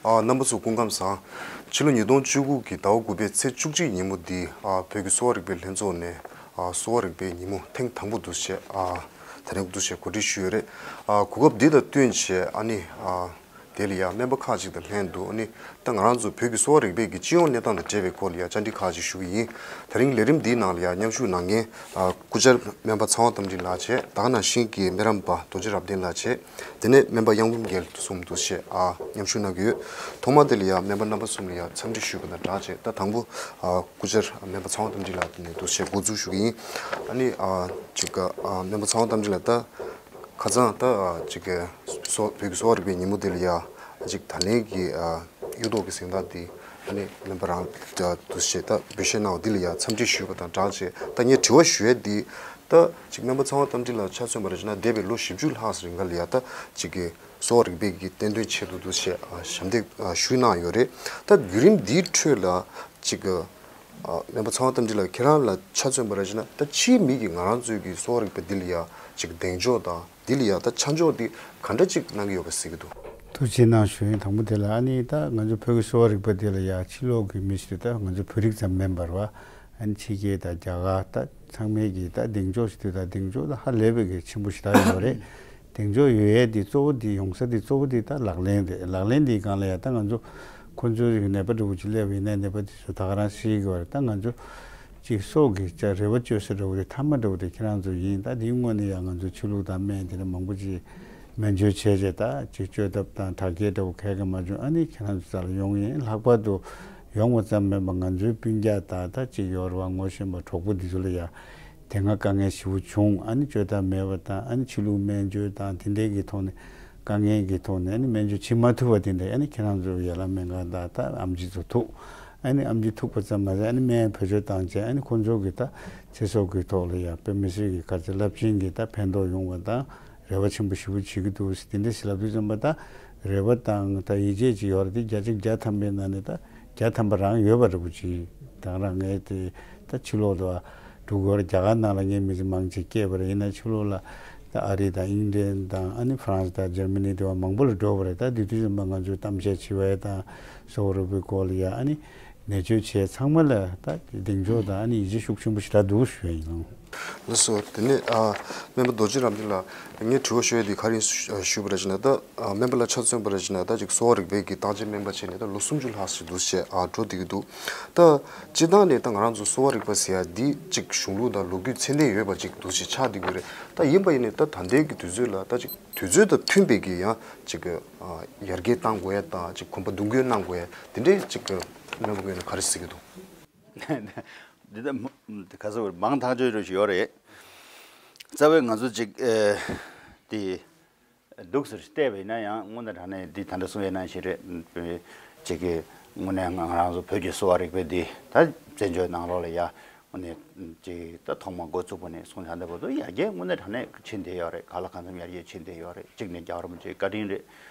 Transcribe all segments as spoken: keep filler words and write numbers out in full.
ཨ། རྣམ་པ་ཚོ་སྐུ་ཁམས་བཟང་། ཕྱི་ལོ་ཉིས་སྟོང་བཅུ་དགུ་གི་ཟླ་བ་དགུ་པའི་ཚེས་བཅུ་གཅིག་ཉིན་མོ་འདི། ཨ། བོད་ཀྱི་གསོ་བ་རིག་པའི་ལྷན་ཚོགས་ནས། ཨ། གསོ་བ་རིག་པའི་ཉིན་མོ་ཐེངས་དང་པོ་འདུག་བྱས། ཨ། དེ་རིང་འདུག་བྱས་གོ་སྒྲིག་ཞུས་ཡོད་རེད། ཨ། གོ་སྐབས་འདི་དང་བསྟུན་བྱས། ཨ་ནི། ཨ། དེ་ལ་ཡང་སྨན་པ་ཁག་ཅིག་དང་ལྷན་དུ། ཨ་ནི། ད་ང་རང་ཚོ་བོད་ཀྱི་གསོ་བ་རིག་པའི་གི་སྤྱི་ཡོངས་གནས་སྟངས་དང་འབྲེལ་བའི་སྐོར་ལ་ཡང་བཅར་འདྲི་ཁག་ཅིག་ཞུ་གི་ཡིན། དེ་རིང་ལས་རིམ་འདིའི་ནང་ལ་ཡང་མཉམ་ཞུགས་གནང་མཁན། ཨ། སྐུ་བཅར་སྨན་པ་ཚེ་དབང་རྟ་མགྲིན་ལགས་བྱས། ད་ག་ནང་བཞིན་གྱི་སྨན་རམས་པ་རྡོ་རྗེ་རབ་བརྟན་ལགས་བྱས། དེ་ནས་སྨན་པ་གཡང་འབུམ་རྒྱལ་གསུམ་འདུག་བྱས། ཨ། མཉམ་ཞུགས་གནང་གི་ཡོད། ཐོག་མར་དེ་ལ་ཡང་སྨན་པ་རྣམ་པ་གསུམ་ལ་ཡང་འཚམས་འདྲི་ཞུས་པ་དང་སྦྲགས་བྱས། ད་དང་པོ། ཨ། སྐུ་བཅར་སྨན་པ་ཚེ་དབང་རྟ་མགྲིན་ལགས་དེ་ནས་འདུག་བྱས་འགོ་འཛུགས་ཞུ་གི་ཡིན། ཨ་ནི། ཨ། ཅིག་ཨ། སྨན་པ་ཚེ་དབང་རྟ་མགྲིན་ལགས། ད་ཁ་སང་ད། ཨ། ཅིག་གི་གསོ། བོད་ཀྱི་གསོ་བ་རིག་པའི་ཉིན་མོ་དེ་ལ་ཡང་ཅིག་ད་ལན་གྱི། ཨ། གཡུ་ཐོག་གི་གཟེངས་རྟགས་འདི། ཨ་ནི་སྨན་པ་རང་འདུག་བྱས་ད་འབུལ་བཞེས་གནང་བ་འདི་ལ་ཡང་འཚམས་འདྲི་ཞུས་པ་དང་སྦྲགས་བྱས། ད་ངས་དྲི་བ་ཞུ་ཡས་འདི། ད་ཅིག་སྨན་པ་ཚེ་དབང་རྟ་མགྲིན་ལགས་ཆ་མཚོན་པ་རེད་བྱས་ན། འདས་པའི་ལོ་བཞི་བཅུ་ལྷག་ཙམ་རིང་ག་ལ་ཡང་ད་ཅིག་གི་གསོ་བ་རིག་པའི་གི་བསྟན་དོན་ཆེད་དུ་འདུག་བྱས། ཨ། ཞབས་འདེགས། ཨ། ཞུས་གནང་ཡོད་རེད། ད་བརྒྱུད་རིམ་འདིའི་ཁྲོད་ལ་ཅིག་གི། ཨ། སྨན་པ་ཚེ་དབང་རྟ་མགྲིན་ལགས་ཁྱེད་རང་ལ་ཆ་མཚོན་པ་རེད་བྱས་ན། ད་ཕྱིའི་མི་གིས་ང་རང་ཚོའི་གི་གསོ་བ་རིག་པ་འདི་ལ་ཡང་ཅིག་གདེང་འཇོག་དང་། འདི་ལ་ཡང་ད་ཆ་འཇོག་འདི་ག་འདྲ་ཅིག་གནང་གི་ཡོད་པ་གཟིགས་ཀྱི་འདུག། ཐུགས་རྗེ་གནང་ཞུ་ཡིན། དང་པོ་དེ་ལ། ཨ་ནི་ད་ང་ཚོ་བོད་ཀྱི་གསོ་བ་རིག་པ་འདི་ལ་ཡང་ཕྱི་ལོགས་ཀྱི་མི་ཞིག་རེད། ད་ང་ཚོ་བོད་རིགས་ཙམ་མིན་པར་བ། ཨ་ནི་ཕྱི་རྒྱལ་དང་རྒྱ་གར། ད་ཚང་མའི་གི་ད་གདེང་འཇོག་ཞིག་འདུག། ད་གདེང་འཇོག་ད་ཧ་ལས་པའི་གི་ཆེན་པོ་ཞེ་དྲག་ཡོད་རེད། གདེང་འཇོག་ཡོད་ཡས་འདི་གཙོ་བོ་འདི་ཡོང་ས་འདི་གཙོ་བོ་འདི་ད་ལག་ལེན་རེད། ལག་ལེན་འདིའི་སྒང་ལ་ཡང་ད་ང་ཚོ་ཁོ་ཚོའི་གི་ནད་པ་འདྲ་བོ་ཅིག་སླེབས་པ་ཡིན་ན། ནད་པ་དེ་ཚོ་ད་ག་རང་ཤི་གི་བ་རེད། ད་ང་ཚོ་ཅིག་སྲོག་གི་ཅིག་རེ་བ་བཅོལ་ས་འདྲ་བོ་དེ། མཐའ་མ་འདྲ་བོ་དེ་ཁྱེད་རང་ཚོ་ཡིན། ད་འདིའི་སྔོན་ནས་ཡང་ང་ཚོ་ཆོས་ལུགས་དང་སྨན་དེ་འདྲ་མང་པོ་ཅིག་སྨན་བཅོས་བྱས་བྱས། ད་ཅིག་བཅོས་ཐབས་དང་དྲག་སྐྱེད་འདྲ་བོ་ག་གེ་མ་བྱུང་། ཨ་ནི་ཁྱེད་རང་ཚོ་རྩ་ལ་ཡོང་ཡིན། ལྷག་པར་དུ་ཡོང་བ་ཙམ་མིན་པར་ང་ཚོའི་སྤུན་ཀྱག་དང་ད་ཅིག་ཡོད་རེད་བ། ངོ་ཤེས་པ་གྲོགས་པོ་འདི་ཚོ་ལ་ཡང་དེ་སྔ་དཀའ་ངལ་ཞེ་པོ་བྱུང་། ཨ་ནི་བཅོས་ཐབས་མེད་པ་དང་། ཨ་ནི་ཆོས་ལུགས་སྨན་བཅོས་དང་དེ་འདྲའི་གི་ཐོག་ནས། དཀའ་ངལ་གྱི་ཐོག་ནས་ཨ་ནི་སྨན་བཅོས་བྱེད་མ་ཐུབ་པ་དེ་འདྲ། ཨ་ནི་ཁྱེད་རང་ཚོ་ཡར་ལ་སྨན་ཁང་དང་ད་ཨེམ་ཆི་ཚོ་ཐུག། ཨ་ནི་ཨེམ་ཆི་ཐུག་པ་ཙམ་མ་ཟད། ཨ་ནི་སྨན་བེད་སྤྱོད་བཏང་བྱས། ཨ་ནི་ཁོང་ཚོ་གི་ད་ཚེ་སྲོག་གི་ཐོག་ལ་ཡང་དཔེ་མི་སྲིད་ཀྱི་ག་ཚོད་རླབས་ཆེན་གྱི་ད་ཕན་ཐོགས་ཡོང་བ་དང་རེ་བ་ཆེན་པོ་ཞེ་པོ་བྱེད་ཀྱི་འདུག་ཟེར། དེ་འདྲ་ཞིག་ལབ་དུས་ཙམ་པ། ད་རེ་བ་དང་ད་ཡིད་ཆེས་ཅིག་ཡོད་རེད། དེ་བརྒྱ་ཆ་བརྒྱ་ཐམ་པའི་ནང་ནས་ད་བརྒྱ་ཐམ་པ་རང་ཡོད་པ་འདྲ་པོ་ཅིག། ད་རང་ངས་དེ་ད་ཕྱི་ལོགས་ལ་འགྲོ་གི་ཡོད་རེད། རྒྱ་གར་ནང་ལ་ངའི་མི་ཚེ་མང་ཆེ་བསྐྱལ་བ་རེད། ཡིན་ན་ཕྱི་ལོགས་ལ་ད་ཨ་རི་དང་ཨིང་ལན་དང་། ཨ་ནི་ཧྥ་རན་སི་དང་འཇར་མ་ནི་དེ་བ་མང་པོ་ལ་འགྲོ་བ་རེད། ད་དེ་དུས་ཙམ་པ་ང་ཚོའི་གཏམ་བཤད་བྱེད་པ་ཡ་དང་གསོ་བ་རིག་པའི་སྐོར་ལ་ཡ། ཨ་ནི་ནད་བཅོས་བྱས་ཚང་མ་ལ་ད་གདེང་འཇོག་དང་། ཨ་ནི་ཡིད་ཆེས་ཤུགས་ཆེན་པོ་ཞེ་དྲག་འདུག་ཞུ་ཡ་ཡིན། ལགས་སོ། དེ་ནས། ཨ། སྨན་པ་རྡོ་རྗེ་རབ་བརྟན་ལགས། ངས་དྲི་བ་ཞུ་ཡ་དེ་ག་རེ་ཞུ་བ་རེད་ཟེར་ན། ད། ཨ། སྨན་པ་ལ་ཆ་མཚོན་པ་རེད་ཟེར་ན། ད་ཅིག་གསོ་བ་རིག་པའི་གི་བརྟག་དཔྱད་སྨན་པ་བྱས་ནས་ད་ལོ་སུམ་ཅུ་ལྷག་ཙམ་འདུག་བྱས། ཨ། འགྲོ་བསྡད་ཀྱི་འདུག། ད་སྤྱིར་བཏང་ནས་ད་ང་རང་ཚོ་གསོ་བ་རིག་པ་ཟེར་ཡ་འདི་ཅིག་གཞུང་ལུགས་དང་ལོ་རྒྱུས་ཚད་ལྡན་ཡོད་པ་ཅིག་འདུག་བྱས་ཆགས་བསྡད་ཀྱི་ཡོད་རེད། ད་ཡིན་པ་ཡིན་ནའི་ད་ད་ལྟའི་གི་དུས་ཚོད་ལ་ད་ཅིག་དུས་ཚོད་དང་མཐུན་པའི་གི་ཡང་ཅིག། ཨ། ཡར་རྒྱས་གཏང་དགོས་ཡ་དང་། ཅིག་གོམ་པ་བརྡུང་སྐྱོད་གནང་དགོས་ཡ་དེ་འདྲའི་ཅིག་སྨན་པ་ཁྱེད་རང་ག་རེ་གཟིགས་ཀྱི་འདུག། འདི་ལྟ་ག་ཚོད་མང་ཐག་ཆོད་རེ་ཞིག་ཡོད་རེད། རྩ་བའི་ང་ཚོ་ཅིག། ཨེ། དེ་འདུག་ཟེར་བལྟས་པ་ཡིན་ན་ཡང་། དངོས་གནས་དྲང་གནས་འདི་ད་ལྟ་གསུང་ཡས་ནང་བཞིན་རེད། ཅིག་གི་དངོས་གནས་ང་རང་ཚོ་བོད་ཀྱི་གསོ་བ་རིག་པའི་འདི་ད་བཙན་བྱོལ་ནང་ལོགས་ལ་ཡ། དངོས་གནས་ཅིག་ད་ཐོག་མ་འགོ་བཙུགས་པ་ནས་བཟུང་ད་ལྟ་བར་དུ་ཡར་རྒྱས་དངོས་གནས་དྲང་གནས་ཕྱིན་བསྡད་ཡོད་རེད། གང་ལ་གང་འཚམ་ཡར་རྒྱས་ཕྱིན་བསྡད་ཡོད་རེད། གཅིག་ནས་རྒྱལ་བ་རིན་པོ་ཆེའི་བཀའ་དྲིན་རེད།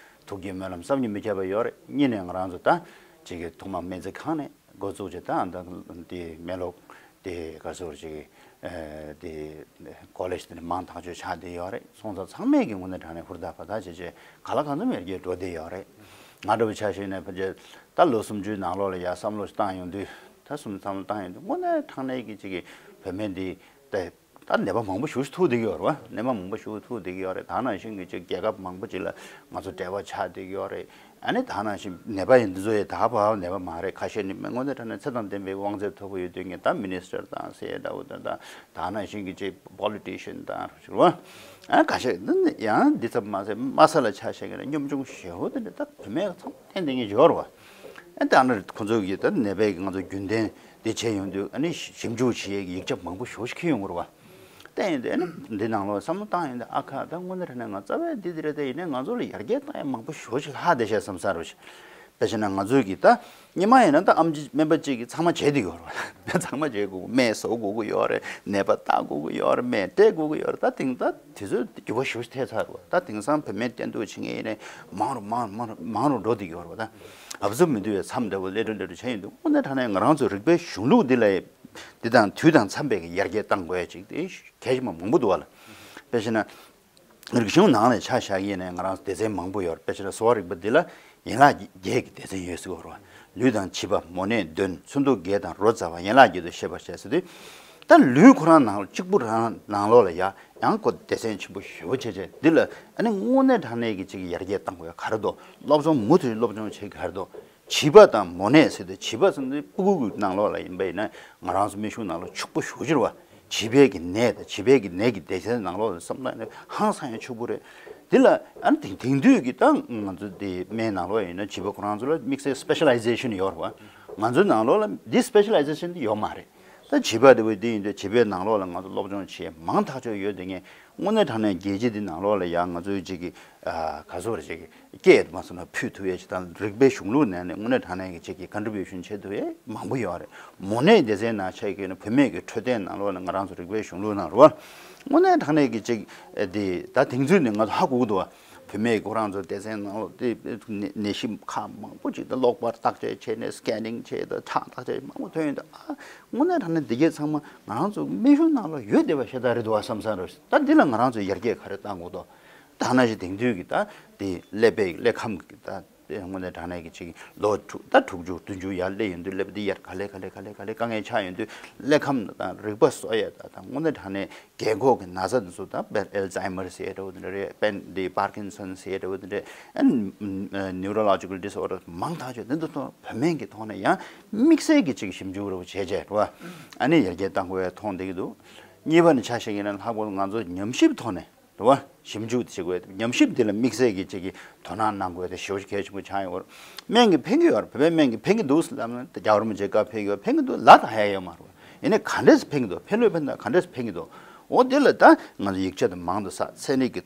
ཐུགས་བསྐྱེད་སྨོན་ལམ་བསམ་གྱིས་མི་ཁྱབ་པ་ཡོད་རེད། གཉིས་ནས་ང་རང་ཚོ་ད་ཅིག་གི་ཐོག་མ་སྨན་རྩིས་ཁང་ནས་འགོ་བཙུགས་བྱས། ད་ད་དེ་སྨན་སློབ་དེ་ག་ཚོད་ཅིག། ཨེ། དེ་ཀོ་ལེཇ་དེ་འདྲ་མང་ཐག་ཆོད་ཆགས་བསྡད་ཡོད་རེད། སོང་ཙང་ཚང་མས་ཀྱི་དངོས་གནས་དྲང་གནས་ཧུར་ཐག་ཕར་ཐག་བྱས་བྱས་གང་ལ་གང་འཚམ་ཡར་རྒྱས་འགྲོ་བསྡད་ཡོད་རེད། ང་འདྲ་བོ་ཆ་བཞག་ན་ཕལ་ཆེར་ད་ལོ་སུམ་ཅུའི་ནང་ལོགས་ལ་ཡར་བསམ་བློ་བཏང་ཡོང་དུས། ད་སུམ་ཅུ་བསམ་བློ་བཏང་ཡོང་དུས་དངོས་གནས་དྲང་གནས་ཀྱི་ཅིག་གི་བུད་མེད་འདི་ད། ད་ནད་པ་མང་པོ་ཞེ་པོ་ཅིག་ཐུག་བསྡད་ཀྱི་ཡོད་རེད་བ། ནད་པ་མང་པོ་ཞེ་པོ་ཅིག་ཐུག་བསྡད་ཀྱི་ཡོད་རེད། ད་ནང་བཞིན་གྱི་ཅིག་རྒྱལ་ཁབ་མང་པོ་ཅིག་ལ་ང་ཚོ་འབྲེལ་བ་ཆགས་བསྡད་ཀྱི་ཡོད་རེད། ཨ་ནི་ད་ནང་བཞིན་ནད་པ་ཡིན་འདི་ཚོ་ཡི་ད་བར་ནད་པ་མ་རེད། ཁ་ཤས་ནི་དངོས་གནས་དྲང་གནས་ཚད་དང་ལྡན་པའི་དབང་ཚད་མཐོ་པོ་ཡོད་དུས་ངས་ད་མི་ནི་སི་ཊར་དང་ཟེར་ཡ་འདྲ་བོ་དང་། ད་ནང་བཞིན་གྱི་ཅིག་པོ་ལི་ཊི་ཤན་དང་རུ་ཞིག་བ། ཨ། ཁ་ཤས་ནི་ཡང་འདི་ཙམ་མ་ཟད་དམའ་ས་ལ་ཆ་བཞག་གི་ན་གཉོམ་ཆུང་ཞེ་པོ་དེ་འདྲ་ད་བུད་མེད་ཚང་མ་ཐེན་དེ་ངས་འབྱོར་བ། ཨ། ད་ནི་ཁོ་ཚོ་གིས་ད་ནད་པའི་ང་ཚོ་རྒྱུན་ལྡན་དེ་བྱས་ཡོང་དུས། ཨ་ནི་ཞིབ་འཇུག་བྱེད་ཡས་ཀྱི་ཡིག་ཆ་མང་པོ་ཞེ་པོ་ཅིག་འཁྱེར་ཡོང་གི་རེད་བ། བལྟས་ཡོང་དུས་ཨ་ནི་འདི་ནང་ལོགས་བསམ་བློ་བཏང་ཡོང་དུས། ཨ་ཁ། ད་དངོས་གནས་དྲང་གནས་ང་རྩ་བའི་འདི་འདི་རེད། དེ་ཡིན་ནའི་ང་ཚོ་ལ་ཡར་རྒྱས་གཏོང་ཡས་མང་པོ་ཞེ་པོ་ཅིག་ལྷག་བསྡད་ཤག་བསམ་ས་རེད་བ། དཔེ་བྱས་ན་ང་ཚོས་ཀྱིས་ད་སྔོན་མ་ཡིན་ན་ད་ཨེམ་ཆི་སྨན་པ་གཅིག་གིས་ཚང་མ་བྱེད་བསྡད་ཡོད་རེད་བ། ཚང་མ་བྱེད་དགོས། སྨན་བཟོ་དགོས་ཀྱི་ཡོད་རེད། ནད་པ་བལྟ་དགོས་ཀྱི་ཡོད་རེད། སྨན་སྤྲད་དགོས་ཀྱི་ཡོད་རེད། ད་དེང་སང་དུས་ཚོད་འགྱུར་བ་ཞེ་པོ་ཅིག་ཐེབས་ཚར་བ། ད་དེང་སང་བུད་མེད་བསྟེན་གཏུག་བྱེད་མཁན་ཡིན་ནའི་མང་རུ་མང་རུ་མང་རུ་མང་རུ་འགྲོ་བསྡད་ཀྱི་ཡོད་རེད་བ། ད་ཨབ་ཟུར་མི་འདུག་བའི་མཚམས་འདྲ་བོ་སླེབས་འགྲོ་སླེབས་འགྲོ་བྱས་ཡོང་དུས། དངོས་གནས་དྲང་གནས་ང་རང་ཚོའི་རིག་པའི་གཞུང་ལུགས་འདི་ལ་འདི་དང་དུས་དང་འཚམ་པའི་ཡར་རྒྱས་གཏང་དགོས་ཡ་ཅིག་དེ་གལ་ཆེན་པོ་མང་པོ་འདུག་བ་ལ། དཔེ་བྱས་ན། རིག་གཞུང་ནང་ནས་ཆ་བཞག་གི་ཡིན་ནའི་ང་རང་སྡེ་ཚན་མང་པོ་ཡོད་རེད། དཔེ་བྱས་ན་གསོ་བ་རིག་པ་འདི་ལ་ ཡན་ལག་བརྒྱད་ཀྱི་སྡེ་ཚན་ཡོད་ཟེར་གོ་རོ། ལུས་དང་བྱིས་པ་མོ་ནད་གདོན་ཚོན་མདོག་བརྒྱད་དང་རོ་ཛ་བ་ཡན་ལག་བརྒྱད་དུ་ཤེས་པར་བྱ་ཟེར་དུས། ད་ལུས་ཁོ་རང་ནང་ལ་གཅིག་པུ་རང་ནང་ལོགས་ལ་ཡ་ཡང་ཁོ་སྡེ་ཚན་ཆེན་པོ་ཞེ་པོ་བྱས་བྱས་འདི་ལ་ཨ་ནི་དངོས་གནས་དྲང་གནས་ཀྱི་ཅིག་ཡར་རྒྱས་གཏང་དགོས་ག་རེ་འདུག་སློབ་སྦྱོང་མུ་མཐུད་སློབ་སྦྱོང་བྱེད་ག་རེ་འདུག་བྱིས་པ་དང་མོ་ནད་ཟེར་དུས་བྱིས་པ་ཟེར་དུས་སྤུ་གུ་གི་ནང་ལོགས་ལ་ཡིན་པ་ཡིན་ན་ང་རང་ཚོ་སྨན་གཞུང་ནང་ལ་ཕྱུག་པོ་ཞེ་པོ་ཅིག་རེད་བ། བྱིས་པའི་གི་ནད་དང་བྱིས་པའི་གི་ནད་ཀྱི་སྡེ་ཚན་ནང་ལོགས་ལ་བསམ་བློ་ནི་ཧང་སང་ཡང་ཕྱུག་པོ་རེད། འདི་ལ་ཨ་ནི་དེང་དེང་དུས་ཀྱི་ད་ང་ཚོ་དེ་སྨན་ནང་ལོགས་ཡིན་ན་བྱིས་པ་ཁོ་རང་ཚོ་ལ་དམིགས་བསལ་སི་པེ་ཤ་ལའི་ཟེ་ཤན་ཡོད་རེད་བ། ང་ཚོའི་ནང་ལོགས་ལ་འདི་སི་པེ་ཤ་ལའི་ཟེ་ཤན་འདི་ཡོད་མ་རེད། ད་བྱིས་པ་དེ་བས་འདི་ཡིན་དུས་བྱིས་པའི་ནང་ལོགས་ལ་ང་ཚོ་སློབ་སྦྱོང་བྱེད་མང་ཐག་ཆོད་ཡོད་དེ་ངས་དངོས་གནས་དྲང་གནས་རྒྱལ་སྤྱི་འདི་ནང་ལོགས་ལ་ཡང་ང་ཚོའི་གཅིག་གི་ག་ཚོད་རེ་གཅིག་གི་སྐད་དུ་མ་སོང་ན་ཕུལ་ཐུབ་ཡས་ཅིག་དང་རིག་པའི་གཞུང་ལུགས་ནས་ནི་དངོས་གནས་དྲང་གནས་ཀྱི་ཅིག་གི་ཀོན་ཊི་བིའུ་ཤན་བྱེད་ཐུབ་ཡས་མང་པོ་ཡོད་རེད། མོ་ནད་སྡེ་ཚན་ནང་ཆ་གི་ནི་བུད་མེད་ཀྱི་འཕྲོད་བསྟེན་ནང་ལོགས་ནི་ང་རང་ཚོ་རིག་པའི་གཞུང་ལུགས་ནང་རེད་བ། དངོས་གནས་དྲང་གནས་ཀྱི་ཅིག་དེ་ད་དེང་དུས་ནི་ང་ཚོ་ཧ་གོ་གི་འདུག་བ། བུད་མེད་ཁོ་རང་ཚོ་སྡེ་ཚན་ནང་ལོགས་དེ་ནད་ནད་གཞི་ཁག་མང་པོ་ཅིག་ད་གློག་པར་བརྟག་དཔྱད་བྱས་ནས་སི་ཀེ་ནིང་བྱས་ད་ཁྲག་བརྟག་དཔྱད་མང་པོ་ཐོན་ཡོད་འདུག་ཨ་དངོས་གནས་དྲང་གནས་འདི་གས་ཚང་མ་ང་རང་ཚོ་སྨན་གཞུང་ནང་ལ་ཡོད་བསྡད་པ་ཤ་སྟག་རེད་འདུག་བ་བསམ་བསམ་རེད། ད་འདི་ལ་ང་རང་ཚོ་ཡར་རྒྱས་ག་རེ་བཏང་དགོས་འདུག་ད་ནང་བཞིན་དེང་དུས་ཀྱི་ད་དེ་ཀླད་པའི་ཀླད་ཁམས་ཀྱི་ད་དེ་དངོས་གནས་དྲང་གནས་ཀྱི་ཅིག་ལོ་དྲུག་ད་དྲུག་ཅུ་བདུན་ཅུ་ཡར་སླེབས་ཡོང་དུས་ཀླད་པ་འདི་ཡར་ག་ལེ་ག་ལེ་ག་ལེ་ག་ལེ་དཀའ་ངལ་ཆགས་ཡོང་དུས་ཀླད་ཁམས་དང་རིག་པ་གསོ་ཡས་ད་ད་དངོས་གནས་དྲང་གནས་རྒས་འཁོགས་ཀྱི་ན་ཚ་འདི་ཚོ་ད་དཔེར་ཨལ་ཛའི་མར་ཟེར་ཡས་འདྲ་བོ་འདི་འདྲ་རེད། དཔེར་འདི་པར་ཀིན་སོན་ཟེར་ཡས་འདྲ་བོ་འདི་འདྲ་རེད། ཨ་ནི་ནིའུ་རོ་ལོ་ཇི་ཀལ་ཌི་སི་ཨོར་ཌར་མང་ཐག་ཆོད་འདི་ཚོ་བོད་སྨན་གྱི་ཐོག་ནས་ཡང་དམིགས་བསལ་གྱི་ཅིག་ཞིབ་འཇུག་འདྲ་བོ་བྱས་བྱས་རེད་བ། ཨ་ནི་ཡར་རྒྱས་གཏང་དགོས་ཡས་མཐོང་བསྡད་ཀྱི་འདུག་གཉིས་པ་ནི་ཆ་བཞག་ཡིན་ན་ལྷག་པར་དུ་ང་ཚོ་ཉམས་ཞིབ་ཐོག་ནས། རེད་བ། ཞིབ་འཇུག་བྱེད་དགོས། ཉམས་ཞིབ་འདི་ལ་དམིགས་བསལ་གྱི་ཅིག་གི་དོ་སྣང་གནང་དགོས་ཏེ་ཞེ་པོ་གལ་ཆེན་པོ་ཆགས་ཡོད། སྨན་གྱིས་ཕན་གྱི་ཡོད་རེད། བོད་པའི་སྨན་གྱིས་ཕན་གྱི་འདུག་ཟེར་ལབ་ན་རྒྱ་གར་མི་རྗེས་ཀ་ཕན་གྱི་ཡོད་ཕན་གྱི་འདུག་ལབ་དང་ཧ་ཡ་ཡོད་མ་རེད་བ། ཡིན་ནའི་ག་འདྲས་སེ་ཕན་གྱི་འདུག་ཕན་ལོས་ཕན་དང་ག་འདྲས་སེ་ཕན་གྱི་འདུག་འོ་དེ་ལ་ད་ང་ཚོ་ཡིག་ཆ་དང་མང་དུ་བསགས་ཚན་རིག་གི་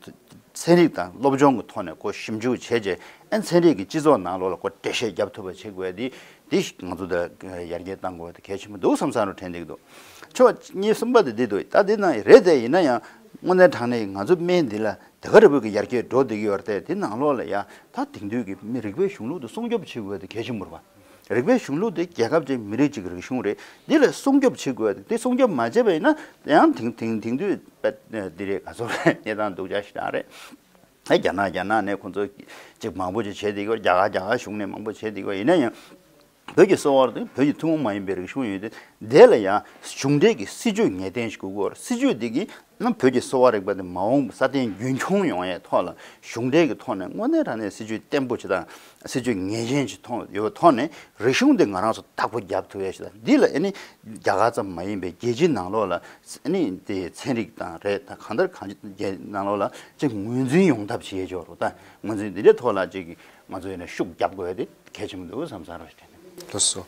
ཚན་རིག་དང་སློབ་སྦྱོང་གི་ཐོག་ནས་ཁོ་ཞིབ་འཇུག་བྱས་རྗེས་ཨན་ཚན་རིག་གི་སྤྱི་ཚོགས་ནང་ལོགས་ལ་ཁོ་འགྲེལ་བཤད་རྒྱབ་ཐུབ་པ་བྱེད་དགོས་ཏེ། འདི་ང་ཚོ་ད་ཡར་རྒྱས་གཏང་དགོས་ད་གལ་ཆེན་པོ་འདུག་བསམ་བསམ་རུ་དྲན་འདུག་ཕྱོགས་གཉིས་གསུམ་པ་དེ་འདི་འདུག་ད་འདི་ནང་རེད་དེ་ཡིན་ན་ཡང་དངོས་གནས་དྲང་གནས་ང་ཚོ་སྨན་འདི་ལ་དེ་ག་རེ་བོད་ཀྱི་ཡར་རྒྱས་འགྲོ་བསྡད་ཀྱི་ཡོད་རེད་དེ་འདི་ནང་ལོགས་ལ་ཡ་ད་དེང་དུས་ཀྱི་མི་རིག་པའི་གཞུང་ལུགས་དེ་སྲུང་སྐྱོབ་བྱེད་དགོས་དེ་གལ་ཆེན་པོ་རེད་པ། རིག་པའི་གཞུང་ལུགས་དེ་རྒྱལ་ཁབ་ཅིག་མི་རིགས་ཅིག་གི་རིག་གཞུང་རེད། འདི་ལ་སྲུང་སྐྱོབ་བྱེད་དགོས་དེ་འདི་སྲུང་སྐྱོབ་མ་བྱས་པ་ཡིན་ན་ཡང་དེང་དེང་དེང་དུས་པ་འདི་རེད་ག་ཚོད་རེད་གནས་སྟངས་སྡུག་ཅག་ཞིག་རང་རེད། ཨེ་རྒྱ་ནག་རྒྱ་ནག་ནས་ཁོང་ཚོ་ཅིག་མང་པོ་ཅིག་བྱས་བསྡད་ཀྱི་ཡོད། རྒྱ་གར་རྒྱ་གར་གཞུང་ནས་མང་པོ་བྱས་བསྡད་ཀྱི་ཡོད། ཡིན་ན་ཡང་བོད་ཀྱི་གསོ་བ་རིག་པ་བོད་ཀྱི་ཐུན་མོང་མ་ཡིན་པའི་རིག་གཞུང་ཡོད་དུས་དེ་ལ་ཡང་གཞུང་འབྲེལ་གྱི་སྲིད་ཇུས་ངེས་གཏན་ཞིག་དགོས་ཀྱི་ཡོད་རེད། སྲིད་ཇུས་འདི་གིས་ནམ་བོད་ཀྱི་གསོ་བ་རིག་པ་དེ་མ་འོངས་པ་སྲ་བརྟན་རྒྱུན་འཁྱོངས་ཡོང་ཡས་ཐོག་ལ་གཞུང་འབྲེལ་གྱི་ཐོག་ནས་དངོས་གནས་དྲང་གནས་སྲིད་ཇུས་བརྟན་པོ་ཅིག་དང་སྲིད་ཇུས་ངེས་ཅན་ཅིག་ཐོག་ཡོད་ཐོག་ནས་རིག་གཞུང་འདི་ང་རང་ཚོ་བདག་པོ་རྒྱབ་ཐུབ་ཡས་ཞིག་དང་འདི་ལ་ཨེ་ནི་རྒྱ་གར་ཙམ་མ་ཡིན་པའི་རྒྱལ་སྤྱིའི་ནང་ལོགས་ལ་ཨེ་ནི་དེ་ཚན་རིག་དང་རེད་ད་གང་ལྟར་གང་ཅི་རྒྱལ་ནང་ལོགས་ལ་ཅིག་ངོས་འཛིན་ཡོང་ཐབས་བྱེད་ཡས་ཅིག་ཡོད་རེད། ད་ངོས་འཛིན་འདི་འདྲའི་ཐོག་ལ་ཅིག་ང་ཚོ་ཡིན་ན་ཤུགས་རྒྱབ་དགོས་ཡ་དེ་གལ་ཆེན་པོ་འདུག་བསམ་བསམ་རེད་དྲན། ལགས་སོ།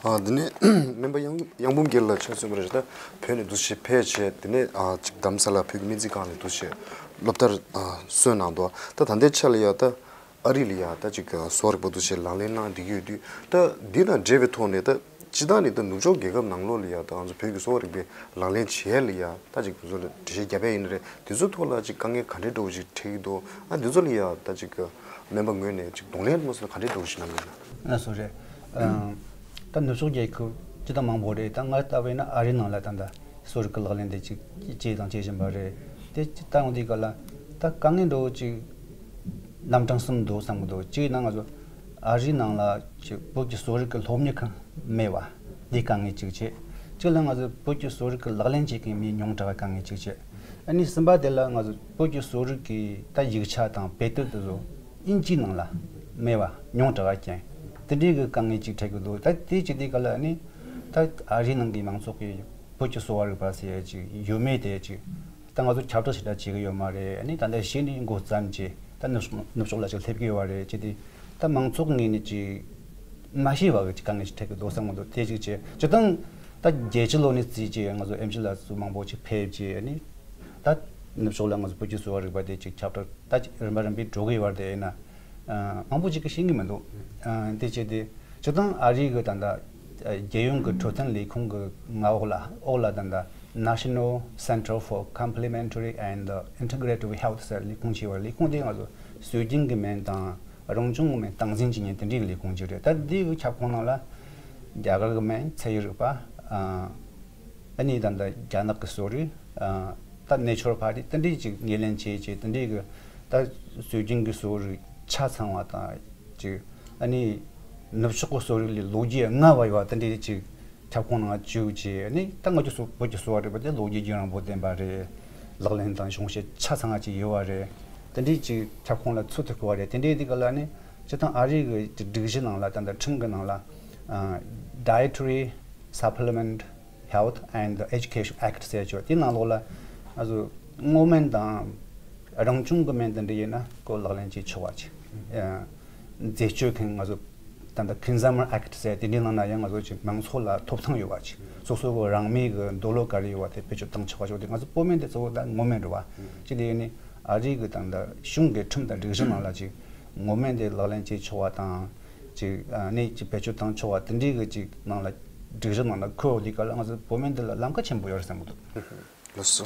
ཨ་འདི་ནས་སྨན་པ་གཡང་གཡང་འབུམ་རྒྱལ་ལགས་ཆ་མཚོན་པ་རེད། ད་བོད་ནས་འདུག་སེ་ཕེབས་བྱས་དེ་ནས་ཨ་ཅིག་རྡ་རམ་ས་ལ་བོད་ཀྱི་སྨན་རྩིས་ཁང་ནས་འདུག་སེ་སློབ་མཐར་ཨ་སོན་གནང་འདུག་ད་ད་ལྟའི་ཆ་ལ་ཡ་ད་ཨ་རི་ལ་ཡ་ད་ཅིག་གསོ་བ་རིག་པ་འདུག་སེ་ལག་ལེན་གནང་བསྡད་ཀྱི་ཡོད་དུས་ད་འདི་དང་འབྲེལ་བའི་ཐོག་ནས་ད་སྤྱིར་བཏང་ནས་ད་ནུབ་ཕྱོགས་རྒྱལ་ཁབ་ནང་ལོགས་ལ་ཡ་ད་ང་ཚོ་བོད་ཀྱི་གསོ་བ་རིག་པའི་ལག་ལེན་བྱེད་ཡ་ལ་ཡ་ད་ཅིག་ང་ཚོ་ལ་འགྲེལ་བཤད་རྒྱབ་ཡ་ཡིན་ན་རེད། དེ་ཚོའི་ཐོག་ལ་ཅིག་དཀའ་ངལ་ག་འདྲའི་འདྲ་བོ་ཅིག་འཕྲད་ཀྱི་འདུག་ཨ་འདི་ཚོ་ལ་ཡ་ད་ཅིག་སྨན་པ་ངོས་ནས་ཅིག་གདོང་ལེན་མ་སོང་ག་འདྲའི་འདྲ་བོ་ཞིག་གནང་གི་ཡོད་ན། ལགས་སོ་རེད། ཨ་ད་ནུབ་ཕྱོགས་རྒྱལ་ཁབ་ཅི་ལྟ་མང་པོ་རེད། ད་ང་ལྟ་བས་ན་ཨ་རི་ནང་ལ་ད་ལྟ་གསོ་རིག་གི་ལག་ལེན་དེ་ཅིག་བྱས་དང་བྱེད་བཞིན་པ་རེད། དེ་ཅི་ལྟ་ཡོང་དུས་ག་ལ་ད་དཀའ་ངལ་འདྲ་བོ་ཅིག་རྣམ་གྲངས་གསུམ་འདུག་བསམ་གི་འདུག་གཅིག་ཡིན་ན་ང་ཚོ་ཨ་རི་ནང་ལ་ཅིག་བོད་ཀྱི་གསོ་རིག་གི་སློབ་གཉེར་ཁང་མེད་པ་འདི་དཀའ་ངལ་གཅིག་བྱས། གཅིག་ལ་ང་ཚོ་བོད་ཀྱི་གསོ་རིག་གི་ལག་ལེན་བྱེད་མཁན་མི་ཉུང་དྲགས་པའི་དཀའ་ངལ་གཅིག་བྱས། ཨ་ནི་གསུམ་པ་དེ་ལ་ང་ཚོ་བོད་ཀྱི་གསོ་རིག་གི་ད་ཡིག་ཆ་དང་དཔེ་དེབ་དེ་ཚོ་དབྱིན་ཇིའི་ནང་ལ་མེད་པ་ཉུང་དྲགས་པ་ཅན་དེ་འདྲའི་གི་དཀའ་ངལ་ཅིག་འཕྲད་ཀྱི་འདུག་ད་དེ་ཅིག་དེ་ག་ལ་ཨ་ནི་ད་ཨ་རིའི་ནང་གི་མང་ཚོགས་ཀྱིས་བོད་ཀྱི་གསོ་བ་རིག་པ་ཟེར་ཡ་ཅིག་ཡོད་མེད་དེ་ཅིག་ད་ང་ཚོ་ཁྱབ་བསྒྲགས་ཞེ་དྲག་བྱེད་ཀྱི་ཡོད་མ་རེད། ཨ་ནི་ད་ལྟ་གཞི་ནས་འགོ་བརྩམས་ཀྱི་ད་ནུབ་ཕྱོགས་ནུབ་ཕྱོགས་ལ་ཅིག་སླེབས་ཀྱི་ཡོད་པ་རེད་ཅེས་དེ། ད་མང་ཚོགས་ངོས་ནས་ཅིག་མ་ཤེས་པ་གི་ཅིག་དཀའ་ངལ་ཞིག་འཕྲད་ཀྱི་འདུག་བསམ་གི་འདུག་དེ་ཅིག་བྱས་སྤྱིར་བཏང་ད་རྒྱལ་སྤྱི་ལོ་ནས་བརྩིས་ཀྱི་ང་ཚོ་ཨེམ་ཆི་ལ་སུ་མང་པོ་ཅིག་ཕེབས་ཀྱི་ནི་ད་ནུབ་ཕྱོགས་ལ་ང་ཚོ་བོད་ཀྱི་གསོ་བ་རིག་པ་དེ་ཅིག་ཁྱབ་བསྒྲགས་ད་ཅིག་རིམ་པ་རིམ་པས་འགྲོ་གི་ཡོད་པ་དེ་ཡིན་ན་མང་པོ་ཅིག་གིས་ཤེས་ཀྱི་མི་འདུག་དེ་བྱས་ཏེ་སྤྱིར་བཏང་ཨ་རིའི་གི་ད་ལྟ་རྒྱལ་ཡོངས་ཀྱི་འཕྲོད་བསྟེན་ལས་ཁུངས་ཀྱི་མངའ་འོག་ལ་འོག་ལ་ད་ལྟ་National Center for Complementary and Integrative Health ཟེར་ལས་ཁུངས་ཅིག་ཡོད་པ། ལས་ཁུངས་དེ་ང་ཚོ་སྲོལ་རྒྱུན་གྱི་སྨན་དང་རང་བྱུང་གི་སྨན་སྟངས་འཛིན་བྱེད་མཁན་དེ་འདྲའི་ལས་ཁུངས་ཅིག་རེད། ད་འདི་གི་ཁྱབ་ཁོངས་ནང་ལ་རྒྱ་གར་གྱི་སྨན་ཚད་ཡོད་རིག་པ། ཨ་ནི་ད་ལྟ་རྒྱ་ནག་གི་གསོ་རིག་ད་ནེ་ཆུ་རལ་པ་ཊི་དེ་འདྲའི་ཅིག་ངོས་ལེན་བྱེད་ཅིག་དེ་འདྲའི་གི་ད་སྲོལ་རྒྱུན་གྱི་གསོ་རིག་ཆ་ཚང་བ་དང་ ཅིག་ཨ་ནི་ནུབ་ཕྱོགས་ཀྱི་གསོ་རིག་ལས་ལོ་རྒྱུས་སྔ་བ་ཡོད་པ་དེ་འདྲའི་ཅིག་ཁྱབ་ཁོངས་ནང་བཅུག་བྱས། ཨ་ནི་ད་ང་ཚོ་གསོ་བོད་ཀྱི་གསོ་བ་རིག་པ་དེ་ལོ་རྒྱུས་རྒྱུན་རིང་པོ་ལྡན་པ་རེད། ལག་ལེན་དང་གཞུང་བཤེར་ཆ་ཚང་བ་ཅིག་ཡོད་པ་རེད། དེ་འདྲའི་ཅིག་ཁྱབ་ཁོངས་ལ་ཚུད་ཐུབ་དགོས་པ་རེད། དེ་འདྲའི་དེ་ག་ལ་ནི་སྤྱིར་བཏང་ཨ་རི་གི་སྒྲིག་གཞི་ནང་ལ། ད་ལྟ་ཁྲིམས་ཀྱི་ནང་ལ་Dietary Supplement Health and Education Act ཟེར་ཆོག་དེའི་ནང་ལོགས་ལ་ང་ཚོ་སྔོ་སྨན་དང་རང་བྱུང་གི་སྨན་དེ་འདྲ་ཡིན་ན་ཁོ་ལག་ལེན་བྱེད་ཆོག་པ་ཅིག་འཛད་སྤྱོད་མཁན། ང་ཚོ་ད་ལྟ་Consumer Act ཟེར་དེ་འདྲའི་ནང་ན་ཡང་ང་ཚོ་ཅིག་མང་ཚོགས་ལ་ཐོབ་ཐང་ཡོད་པ་ཅིག་སོ་སོ་གི་རང་མོས་ཀྱི་འདོད་བློ་ག་རེ་ཡོད་པ་དེ་བེད་སྤྱོད་བཏང་ཆོག་པ་ཅིག་དེ། ང་ཚོ་སྤོ་སྨན་དེ་གཙོ་བོ་ད་སྔོ་སྨན་རེད་པ། ཅིག་དེ་ཡིན་ནི་ཨ་རི་གི་ད་ལྟ་གཞུང་གི་ཁྲིམས་དང་སྒྲིག་གཞི་ནང་ལ་ཅིག་སྔོ་སྨན་དེ་ལག་ལེན་བྱེད་ཆོག་པ་དང་། ཅིག་ཨ་ནི་ཅིག་བེད་སྤྱོད་བཏང་ཆོག་པ་དེ་འདྲའི་གི་ཅིག་ནང་ལ་སྒྲིག་གཞི་ནང་ལ་འཁོད་ཡོད་དེ་ག་ལ་ང་ཚོ་སྤོ་སྨན་དེ་ལ་ལམ་ཁ་ཆེན་པོ་ཡོད་རེད་བསམ་གི་འདུག་ལགས་སོ།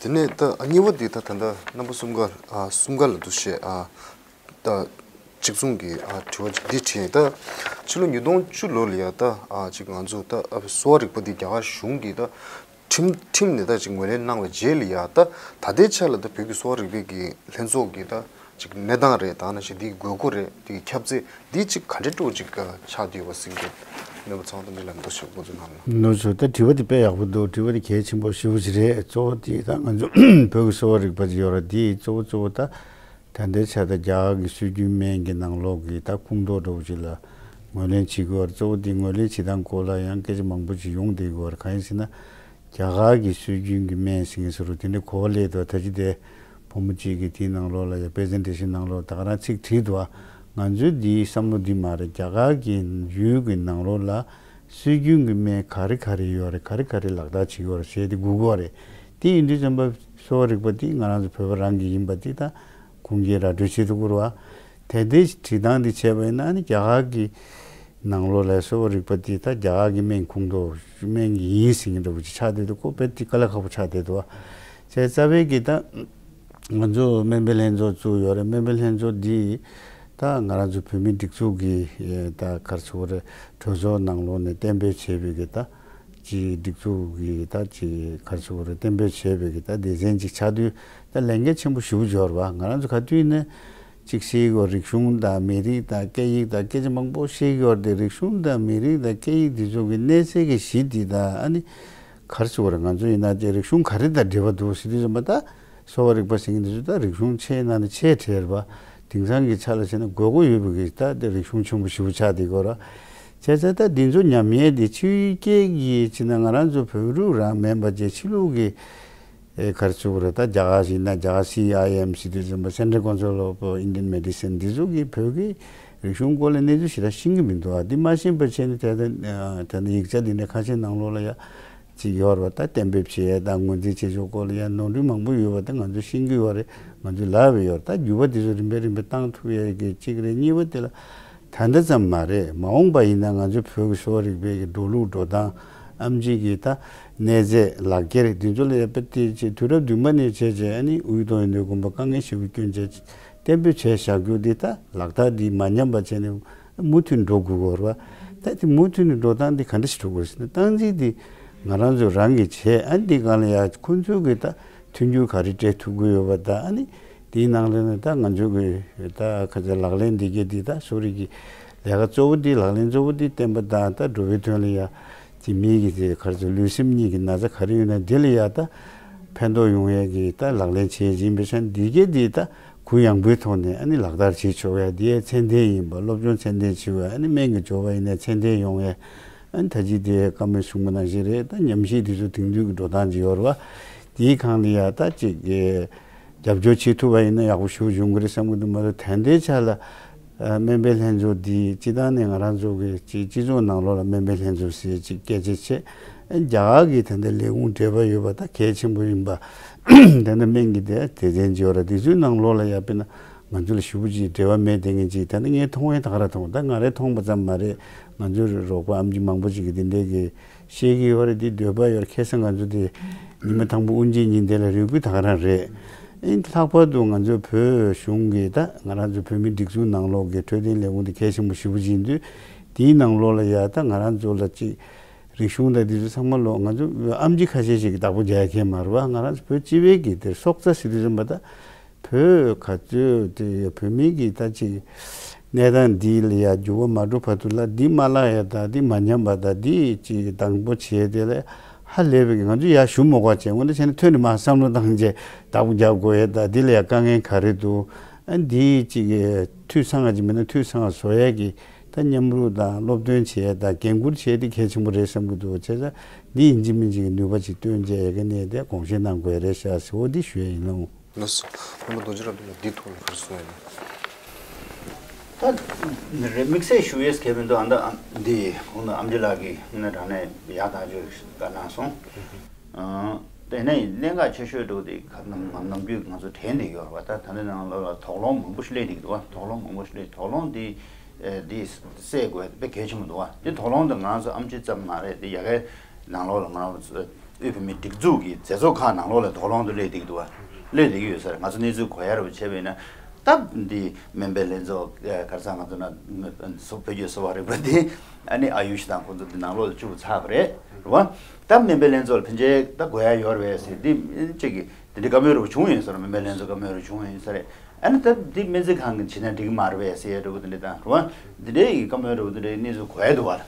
དེ་ནས་ད་གཉིས་པ་འདི་ད་ད་ལྟ་རྣམ་པ་གསུམ་ཀ་ཨ་གསུམ་ཀ་ལ་འདུ་ཤེས་ཨ་ད་གཅིག་མཚུངས་ཀྱི་ཨ་དྲི་བ་ཅིག་འདི་དྲིས། ད་ཕྱི་ལོ་ཉིས་སྟོང་བཅུ་ལོ་ལ་ཡ་ད་ཨ་ཅིག་ང་ཚོ་ད་ཨ་གསོ་བ་རིག་པ་འདི་རྒྱ་གར་གཞུང་གིས་ད་ཁྲིམས་ཁྲིམས་ནས་ད་ཅིག་ངོས་ལེན་གནང་བའི་རྗེས་ལ་ཡ་ད་ད་ལྟའི་ཆ་ལ་ད་བོད་ཀྱི་གསོ་བ་རིག་པའི་གི་ལྷན་ཚོགས་ཀྱི་ད་ཅིག་གནས་སྟངས་རེད། ད་ནང་བཞིན་འདི་དགོས་མཁོ་རེད། འདི་ཁྱབ་ཚད་འདི་ཅིག་ག་འདྲ་སྤྲོ་ཅིག་ཆགས་བསྡད་ཡོད་པ་ཟིན་གྱི་མེད་པ་ཚང་དང་འདི་ལ་འདུ་ཤེས་འགོ་འཛུགས་གནང་ལ། ལགས་སོ། ད་དྲི་བ་འདི་དཔེ་ཡག་པོ་འདུག་དྲི་བ་འདི་གལ་ཆེན་པོ་ཞེ་པོ་ཅིག་རེད། གཙོ་བོ་འདི་ད་ང་ཚོ་བོད་ཀྱི་གསོ་བ་རིག་པ་ཅིག་ཡོད་ར། འདི་གཙོ་བོ་གཙོ་བོ་ད་ད་ལྟའི་ཆ་ད་རྒྱ་གར་གྱི་སྲོལ་རྒྱུན་སྨན་གྱི་ནང་ལོགས་ཀྱི་ད་ཁུངས་གཏོགས་འདྲ་བོ་ཅིག་ལ་ངོས་ལེན་བྱེད་དགོས་པ་རེད། གཙོ་བོ་འདི་ངོས་ལེན་བྱེད་སྟངས་སྐོར་ལ་ཡང་སྐད་ཆ་མང་པོ་ཅིག་ཡོང་བསྡད་ཀྱི་ཡོད་རེད། གང་ཡིན་ཟེར་ན། རྒྱ་གར་གྱི་སྲོལ་རྒྱུན་གྱི་སྨན་ཟེར་མཁན་ཟེར་རུ་དེ་འདྲ་གོ་བ་ལེན་འདུག་ད་ཅི་དེ་བུ་མོ་གཅིག་གིས་དེའི་ནང་ལོགས་ལ་ཡ་པེ་རེ་སེན་ཊེ་ཤན་ནང་ལོགས་ད་ག་རང་ཚིག་བྲིས་འདུག་ང་ཚོའི་འདིའི་བསམ་བློ་འདི་མ་རེད། རྒྱ་གར་གྱི་ཡུལ་གྱི་ནང་ལོགས་ལ་སྲོལ་རྒྱུན་གྱི་སྨན་ག་རེ་ག་རེ་ཡོད་རེད། ག་རེ་ག་རེ་ལག་བསྟར་བྱེད་ཀྱི་ཡོད་རེད་ཟེར་དེ་སྒུག་གི་ཡོད་རེད། དེ་ཡིན་དུས་ཙམ་པ་གསོ་བ་རིག་པ་འདི་ང་རང་ཚོ་བོད་པ་རང་གི་ཡིན་པ་འདི་ད་ཁུངས་སྐྱེལ་ར་སྤྲོད་བྱེད་ཐུབ་ཀྱི་རེད་པ། དེ་འདྲའི་བྲིས་སྟངས་འདི་བྱས་པ་ཡིན་ན་ནི་རྒྱ་གར་གྱི་ནང་ལོགས་ལ་གསོ་བ་རིག་པ་འདི་ད་རྒྱ་གར་གྱི་སྨན་ཁུངས་གཏོགས་སྨན་གྱི་ཡིན་ཟེར་མཁན་འདྲ་བོ་ཅིག་ཆགས་བསྡད་འདུག་ཁོ་དཔེ་དེ་དཀའ་ལས་ཁག་པོ་ཆགས་བསྡད་འདུག་པ། བྱས་རྩ་བའི་གི་ད་ང་ཚོ་སྨན་པའི་ལྷན་ཚོགས་བཙུགས་ཡོད་རེད། སྨན་པའི་ལྷན་ཚོགས་འདི་ད་ང་རང་ཚོ་བོད་མིའི་སྒྲིག་འཛུགས་ཀྱི་ད་ག་རེ་ཟེར་དགོས་རེད། གྲོས་ཚོགས་ནང་ལོགས་ནས་གཏན་འབེབས་བྱས་པའི་གི་ད་ཅིག་སྒྲིག་འཛུགས་ཀྱི་ད་ཅིག་ག་རེ་ཟེར་དགོས་རེད། གཏན་འབེབས་བྱས་པའི་གི་ད་སྡེ་ཚན་ཅིག་ཆགས་དུས་ད་ལས་འགན་ཆེན་པོ་ཞེ་པོ་ཅིག་ཡོད་རེད་པ། ང་རང་ཚོ་ག་དུས་ནས་གཅིག་ཤེས་ཀྱི་ཡོད། རིག་གཞུང་དང་མི་རིགས་དང་སྐད་ཡིག་དང་སྐད་ཆ་མང་པོ་ཤེས་ཀྱི་ཡོད་རེད་དེ། རིག་གཞུང་དང་མི་རིགས་དང་སྐད་ཡིག་འདི་ཚོ་གི་གནས་ཚད་ཀྱི་གཞི་འདི་དང་ཨ་ནི་ག་རེ་ཟེར་དགོས་རེད། ང་ཚོ་ཡིན་ན་དེ་རིག་གཞུང་ག་རེ་དང་འབྲེལ་བ་འདུག་ཟེར་དུས་ཙམ་པ་ད་གསོ་བ་རིག་པ་ཟེར་མཁན་འདི་ཚོ་ད་རིག་གཞུང་ཆེ་ནང་ནས་ཆེ་གྲས་རེད་པ། དེང་སང་གི་ཆ་ལ་བྱས་ན་དགོས་མཁོ་ཡོད་པའི་གི་ད་དེ་རིག་གཞུང་ཆེན་པོ་ཞེ་པོ་ཆགས་བསྡད་ཀྱི་ཡོད་རེད། བྱས་ཙང་ད་འདི་ཚོ་ཉམས་ཉེས་དེ་ཕྱི་རྒྱལ་གྱི་བྱས་ན་ང་རང་ཚོ་བོད་ལུགས་རང་མིན་པ་བྱས་ཕྱི་ལུགས་ཀྱི་ཨེ་ག་རེ་ཟེར་དགོས་རེད། ད་རྒྱ་གར་ཞིག་ན་རྒྱ་གར་སི་ཨའི་ཨེམ་ཟེར་དུས་ཙམ་པ་Central Council of Indian Medicine འདི་ཚོ་གིས་བོད་ཀྱི་རིག་གཞུང་སྐོར་ལ་གནས་ཚུལ་ཞེ་དྲག་ཤེས་ཀྱི་མི་འདུག་ཨ་འདི་མ་ཤེས་པ་བྱས་ནས་ད་ལྟ་ད་ལྟ་ཡིག་ཆ་འདི་འདྲ་ཁ་ཤས་ནང་ལོགས་ལ་ཡ་ཅིག་ཡོད་རེད་པ། ད་གཏན་འབེབས་བྱས་ཡ་དང་ངོས་འཛིན་བྱེད་ཕྱོགས་སྐོར་ལ་ཡ་ནོར་འཁྲུལ་མང་པོ་ཡོད་པ་ད་ང་ཚོ་ཤེས་ཀྱི་ཡོད་རེད། ང་ཚོས་ལབ་པ་ཡོད་རེད། ད་འགྱུར་བ་འདི་ཚོ་རིམ་པས་རིམ་པས་བཏང་ཐུབ་ཡ་གི་གཅིག་རེད། གཉིས་པ་དེ་ལ། ད་ལྟ་ཙམ་མ་རེད། མ་འོངས་པ་ཡིན་ན་ང་ཚོའི་བོད་ཀྱི་གསོ་བ་རིག་པའི་གི་འགྲོ་ལུགས་འགྲོ་སྟངས་ཨེམ་ཆི་གི་ད་གནས་ཚད་ལག་འཁྱེར་འདི་ཚོ་ལ་ཡ་དཔེ་དེ་ཅིག་དུས་རབས་བདུན་པ་ནས་བྱས་བྱས་ཨ་ནི་དབུས་སྟོད་ཡོན་ཏན་གོམ་པ་དཀའ་ངལ་ཞེ་པོ་སྐྱོན་བྱས་གཏན་འབེབས་བྱས་བཞག་རྒྱུ་འདི་ད་ལག་བསྟར་འདི་མ་ཉམས་པ་བྱས་ནས་མུ་མཐུད་འགྲོ་དགོས་ཀྱི་ཡོད་རེད་པ། ད་དེ་མུ་མཐུད་ནས་འགྲོ་སྟངས་འདི་ག་འདྲ་ཞིག་འགྲོ་དགོས་རེད་ཟེར་ན། སྟངས་འཛིན་འདི་ང་རང་ཚོ་རང་གིས་བྱས། ཨ་ནི་འདི་སྒང་ལ་ཡ་ཁོང་ཚོ་གི་ད་མཐུན་འགྱུར་ག་རེ་སྤྲད་ཐུབ་ཀྱི་ཡོད་པ་དང་། ཨ་ནི་དེའི་ནང་ལ་ནི་ད་ང་ཚོ་གི་ད་ཁ་ཆེ་ལག་ལེན་འདི་གས་འདི་ད་གསོ་རིག་གི་ལས་ཀ་གཙོ་བོ་འདི་ལག་ལེན་གཙོ་བོ་འདི་བསྟེན་པ་དང་ད་འགྲོ་བའི་དོན་ལ་ཡ་ཅིག་མི་གི་དེ་ག་རེ་ཟེར་ལུས་སེམས་གཉིས་ཀྱི་ན་ཚ་ག་རེ་ཡོད་ན་འདི་ལ་ཡ་ད་ཕན་ཐོགས་ཡོང་ཡས་ཀྱི་ད་ལག་ལེན་བྱེད་ཀྱི་ཡིན་པའི་ཆ་ནས་འདི་གས་འདི་ད་གུ་ཡངས་པོའི་ཐོག་ནས་ཨ་ནི་ལག་བསྟར་བྱེད་ཆོག་ཡ་འདི་ཡ་ཚད་ལྡན་ཡིན་པ། སློབ་སྦྱོང་ཚད་ལྡན་བྱེད་པ། ཨ་ནི་སྨན་གྱི་སྦྱོར་བ་ཡིན་ན་ཚད་ལྡན་ཡོང་ཡས། ཨ་ནི་ད་ཅི་དེ་བཀའ་མོལ་གསུངས་པ་ནང་བཞིན་རེད། ད་ཉམས་ཞིབ་དེ་ཚོ་དེང་དུས་ཀྱི་འགྲོ་སྟངས་ཅིག་ཡོད་རེད་པ། དེའི་སྒང་ལ་ཡ་ད་ཅིག་གི་རྒྱབ་སྐྱོར་བྱེད་ཐུབ་པ་ཡིན་ན་ཡག་པོ་ཞེ་པོ་ཡོང་གི་རེད་བསམ་གྱི་འདུག་མ་གཏོགས་ད་ལྟའི་ཆ་ལ་ཨ་སྨན་པའི་ལྷན་ཚོགས་འདི་སྤྱིར་བཏང་ནས་ང་རང་ཚོ་གི་སྤྱི་སྤྱི་ཚོགས་ནང་ལོགས་ལ་སྨན་པའི་ལྷན་ཚོགས་ཟེར་ཅིག་སྐད་ཆ་བྱས། ཨ་རྒྱ་གར་གྱི་ད་ལྟ་ལས་ཁུངས་འབྲེལ་བ་ཡོད་པ་ད་གལ་ཆེན་པོ་ཡིན་པ། ད་ལྟ་སྨན་གྱི་དེ་སྡེ་ཚན་ཅིག་ཡོད་རེད། དེ་ཚོའི་ནང་ལོགས་ལ་ཡ་དཔེར་ན་ང་ཚོ་ལ་ཞེ་པོ་ཅིག་འབྲེལ་བ་མེད་བསྡད་མཁན་ཅིག་ད་ནི་ངས་མཐོང་ཡས་ད་ག་རང་མཐོང་། ད་ང་རས་མཐོང་པ་ཙམ་མ་རེད། ང་ཚོའི་རོགས་པ་ཨེམ་ཆི་མང་པོ་ཅིག་གིས་དེ་འདྲའི་གི་བཤད་ཀྱི་ཡོད་རེད། དེ་འདོད་པ་ཡོད་རེད། ཁ་སང་ང་ཚོ་དེ་ཉི་མ་དང་པོ་དབུ་འབྱེད་ཉིན་དེ་ལ་རེ་སྐུལ་ད་ག་རང་རེད། ཨིན་ལྷག་པར་དུ་ང་ཚོའི་བོད་གཞུང་གི་ད་ང་རང་ཚོ་བོད་མིའི་སྒྲིག་འཛུགས་ནང་ལོགས་ཀྱི་འཕྲོད་བསྟེན་ལས་ཁུངས་དེ་གལ་ཆེན་པོ་ཞེ་པོ་ཅིག་ཡིན་དུས། དེའི་ནང་ལོགས་ལ་ཡ་ད་ང་རང་ཚོ་ལ་ཅིག་རིག་གཞུང་དང་དེ་ཚོ་ཚང་མ་ལོག་ང་ཚོ་ཨེམ་ཆི་ཁ་ཤས་ཤིག་གིས་བདག་པོ་རྒྱག་ཡ་མཁན་མ་རེད་པ། ང་རང་ཚོ་བོད་སྤྱི་པའི་གི་དེར་སྲོག་རྩ་ཟེར་དུས་ཙམ་པ་ད། བོད་ག་ཚོད་དེ་བོད་མི་གི་ད་ཅིག་གནས་སྟངས་འདི་ལ་ཡ་འགྱུར་བ་མ་འགྲོ་བར་དུ་ལ་འདི་མ་བརླག་ཡ་ད་འདི་མ་ཉམས་པ་ད་འདི་ཅིག་དང་པོ་བྱས་དེ་ལས་ཧ་ལས་པའི་ང་ཚོ་ཡ་ཞུ་མ་དགོས་བྱས་འོ་ན་བྱས་ན་ཐོན་ནས་མ་བསམ་བློ་བཏང་བྱས་བདག་པོ་རྒྱབ་དགོས་ཡ་ད་འདི་ལ་ཡ་དཀའ་ངལ་ག་རེ་འདུག་ཨ་འདི་ཅིག་འཐུས་ཚང་བ་ཅིག་མིན་ན་འཐུས་ཚང་བ་བཟོ་ཡ་གི་ད་མཉམ་རུབ་དང་སློབ་སྟོན་བྱས་དང་འགན་འཁུར་བྱས་དེ་གལ་ཆེན་པོ་རེད་བསམ་གྱི་འདུག་བྱས་ཙང་འདི་ཡིན་གཅིག་མིན་གཅིག་གི་ནུས་པ་ཅིག་བཏོན་བྱས་ཡ་གི་གནས་དེ་དགོངས་བཞེས་གནང་དགོས་རེད་ཤག་ཟེར་འོ་འདི་ཞུ་ཡ་ཡིན་ལགས། ལགས་སོ། སྔོན་མ་རྡོ་རྗེ་རབ་འབྱམས་ལགས་འདི་ཐོག་ལ་ག་རེ་གསུང་ཡ་ཡིན། ད་རེད་དམིགས་བསལ་ཞུ་ཡས་གལ་མི་འདུག་ཨ་ད་འདི་གོང་དུ་ཨམ་ཆི་ལགས་ཀྱིས་དངོས་གནས་དྲང་གནས་ཡག་ཐག་ཆོད་བཀའ་གནང་སོང་། ཨ་དེ་ནས་གནད་འགག་ཆེ་ཤོས་འདྲ་བོ་དེ་ཁ་ནམ་ནམ་རྒྱུན་ང་ཚོ་དྲན་བསྡད་ཡོད་རེད་བ། ད་ད་ལྟ་ནང་ལོགས་ལ་དོགས་སློང་མང་པོ་ཞིག་སླེབས་བསྡད་ཀྱི་འདུག་བ། དོགས་སློང་མང་པོ་ཞིག་སླེབས། དོགས་སློང་འདི་ཨེ་འདི་སེལ་དགོས་དཔེ་གལ་ཆེན་པོ་འདུག་བ། འདི་དོགས་སློང་འདི་ང་རང་ཚོ་ཨམ་ཆི་ཙམ་མ་རེད། འདི་ཡ་གའི་ནང་ལོགས་ལ་ང་རང་ཚོ་དབུས་བོད་མིའི་སྒྲིག་འཛུགས་ཀྱི་མཛད་གཙོ་ཁག་ནང་ལོགས་ལ་དོགས་སློང་འདི་སླེབས་བསྡད་ཀྱི་འདུག་བ། སླེབས་བསྡད་ཀྱི་ཡོད་ས་རེད། ང་ཚོ་གནས་ཚུལ་གོ་ཡ་རེ་བ་བྱས་པ་ཡིན་ན་སྟབས་འདི་སྨན་པའི་ལྷན་ཚོགས་ཨེ་ག་རེ་ཟེར་ང་ཚོ་ན་སོ་བོད་ཀྱི་གསོ་བ་རིག་པ་འདི་ཨ་ནི་ཨ་ཡུ་ཤི་དང་ཁོང་ཚོ་འདི་ནང་ལོགས་ལ་བཅུག་ཚར་བ་རེད་རེད་བ། སྟབས་སྨན་པའི་ལྷན་ཚོགས་ལ་ཕན་ཆད་ད་དགོས་ཡ་ཡོད་རེད་བས་ཟེར་འདི་གཅིག་གིས་དེ་འདྲའི་བཀའ་མོལ་རེ་བ་བྱུང་ཡོད་ས་རེད། སྨན་པའི་ལྷན་ཚོགས་བཀའ་མོལ་རེ་བྱུང་ཡོད་ས་རེད། ཨ་ནི་ད་འདི་སྨན་རྩིས་ཁང་གིས་བྱས་ན་འགྲིག་གི་མ་རེད་པས་ཟེར་ཡ་འདྲ་བོ་དེ་འདྲ་དང་རེད་བ། འདི་འདྲའི་ཡི་བཀའ་མོལ་འདྲ་བོ་དེ་འདྲའི་གནས་ཚུལ་གོ་ཡ་འདུག་བ།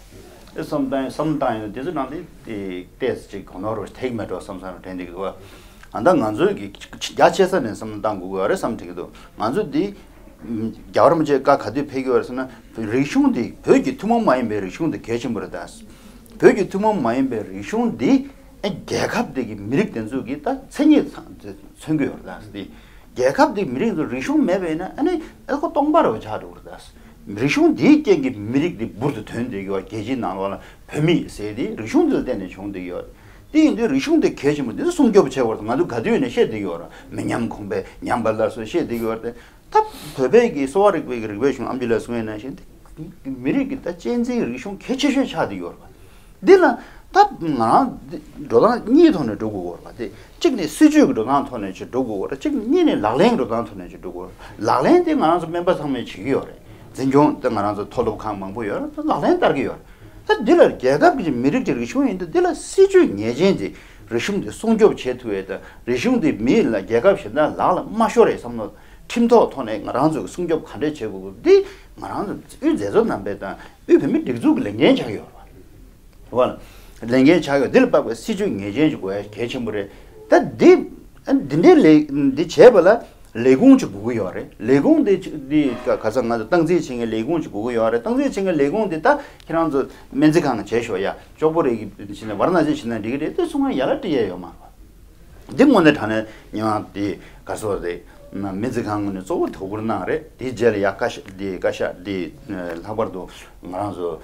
ཨེ་བསམ་བཏང་བསམ་བཏང་ཡོད་དེ་ཚོ་ནང་དེ་དེ་ཏོག་ཙམ་ཅིག་གོ་ནོར་རོ་ཐེག་མེད་འགྲོ་བསམ་བསམ་རོ་དྲན་འདུག་གི་འདུག་བ། ཨ་ད་ང་ཚོས་ཀྱི་རྒྱ་ཆེ་ས་ནས་བསམ་བློ་བཏང་དགོས་ཀྱི་ཡོད་རེད་བསམ་དྲན་གྱི་འདུག་ང་ཚོ་འདི་རྒྱལ་བ་རིན་པོ་ཆེས་བཀའ་ག་དུས་ཕེབས་ཀྱི་ཡོད་རེད་ཟེར་ན་རིག་གཞུང་འདི་བོད་ཀྱི་ཐུན་མོང་མ་ཡིན་པའི་རིག་གཞུང་འདི་གལ་ཆེན་པོ་རེད་ད། བོད་ཀྱི་ཐུན་མོང་མ་ཡིན་པའི་རིག་གཞུང་འདི་ཨེ་རྒྱལ་ཁབ་དེ་གི་མི་རིགས་དེ་ཚོ་གི་ད་མཚན་ཉིད་ཚང་མཚོན་གྱི་ཡོད་རེད་ད། རྒྱལ་ཁབ་དེ་མི་རིགས་ཚོ་རིག་གཞུང་མེད་པ་ཡིན་ན་ཨ་ནི་ཨེ་ཁོ་སྟོང་པ་རེ་བ་ཆགས་འགྲོ་གི་རེད་ད། རིག་གཞུང་དེའི་རྐྱེན་གྱིས་མི་རིགས་དེ་འབུར་དུ་ཐོན་བསྡད་ཀྱི་ཡོད། རྒྱལ་སྤྱིའི་ནང་ལོགས་ལ་བོད་མི་ཟེར་དེ་རིག་གཞུང་དེ་ལ་བརྟེན་ནས་བྱུང་བསྡད་ཀྱི་ཡོད། དེ་ཡིན་དུས་རིག་གཞུང་དེ་གལ་ཆེན་པོ་དེ་ཚོ་སྲུང་སྐྱོབ་བྱེད་དགོས་རེད། ང་ཚོ་ག་དུས་ནས་བཤད་བསྡད་ཀྱི་ཡོད་རེད། མི་ཉམས་གོང་འཕེལ་ཉམས་པ་སླར་གསོ་བཤད་བསྡད་ཀྱི་ཡོད་རེད། ད་བོད་པའི་གི་གསོ་བ་རིག་པའི་གི་རིག་པའི་གཞུང་ཨམ་ཆི་ལགས་གསུང་ཡས་ནང་བཞིན་དེ་མི་རིགས་ཀྱི་ད་གཅེས་འཛིན་རིག་གཞུང་གལ་ཆེ་ཤོས་ཆགས་བསྡད་ཡོད་རེད་པ། འདི་ལ་ད་ང་རང་འདི་འགྲོ་སྟངས་གཉིས་ཐོག་ནས་འགྲོ་དགོས་ཀྱི་ཡོད་རེད་པ། དེ་གཅིག་ནས་སྲིད་ཇུས་ཀྱི་འགྲོ་སྟངས་ཐོག་ནས་ཅིག་འགྲོ་དགོས་ཀྱི་ཡོད་རེད། གཅིག་ནས་གཉིས་ནས་ལག་ལེན་གྱི་འགྲོ་སྟངས་ཐོག་ནས་ཅིག་འགྲོ་དགོས་ཀྱི་ཡོད་རེད། ལག་ལེན་དེ་ང་རང་ཚོ་སྨན་པ་ཚང་མས་བྱེད་ཀྱི་ཡོད་རེད། འཛིན་སྐྱོང་དེ་ང་རང་ཚོ་མཐོ་སློབ་ཁང་མང་པོ་ཡོད་རེད། ད་ལག་ལེན་བསྟར་གྱི་ཡོད་རེད། ད་འདི་ལ་རྒྱལ་ཁབ་ཀྱི་མི་རིགས་ཀྱི་རིག་གཞུང་ཡིན་དུས་འདི་ལ་སྲིད་ཇུས་ངེས་ཅན་ཅིག་རིག་གཞུང་འདི་སྲུང་སྐྱོབ་བྱེད་ཐུབ་ཡས་དང་རིག་གཞུང་འདི་མི་ལ་རྒྱལ་ཁབ་གཞན་དག་ལག་ལ་མ་ཤོར་ཡས་བསམ་བློ་ཁྲིམས་ཐོག་ཐོག་ནས་ང་རང་ཚོས་སྲུང་སྐྱོབ་ག་འདྲས་བྱེད་དགོས་ཀྱི་འདི་ང་རང་ཚོ་དབུས་མཛད་གཙོ་རྣམ་པས་དང་དབུས་བོད་མིའི་སྒྲིག་འཛུགས་ཀྱི་ལས་འགན་ཆགས་ཡོད་རེད་བ། རེད་བ། ལས་འགན་ཆགས་ཡོད། འདི་ལ་དཔག་པའི་སྲིད་ཇུས་ངེས་ཅན་ཞིག་དགོས་ཡ་གལ་ཆེན་པོ་རེད། ད་འདི་འདི་འདྲའི་ལས་འདི་བྱས་པ་ལ་ལས་ཁུངས་ཅིག་དགོས་ཀྱི་ཡོད་རེད། ལས་ཁུངས་འདི་འདི་ག་ས་ང་ཚོ་སྟངས་འཛིན་བྱེད་མཁན་ལས་ཁུངས་ཅིག་དགོས་ཀྱི་ཡོད་རེད། སྟངས་འཛིན་བྱེད་མཁན་ལས་ཁུངས་འདི་ད་ཁྱེད་རང་ཚོ་སྨན་རྩིས་ཁང་བྱས་ཤོག་ཡ་ཅོག་པོ་རེ་གི་བྱས་ན་ཝར་ན་ཅིག་བྱས་ན་འགྲིག་གི་རེད། དེ་ཚོ་ང་ཡ་ལ་སྤྲད་ཡ་ཡོད་མ་རེད། འདི་དངོས་གནས་དྲང་གནས་ཉེ་བ་འདི་ག་སོ་རེད། སྨན་རྩིས་ཁང་ངོས་ནས་གཙོ་བོ་དོ་ཁུར་གནང་རེད། དེའི་རྗེས་ལ་ཡ་བཀའ་ཤག་འདི་བཀའ་ཤག་འདི་ལྷག་པར་དུ་ང་རང་ཚོ་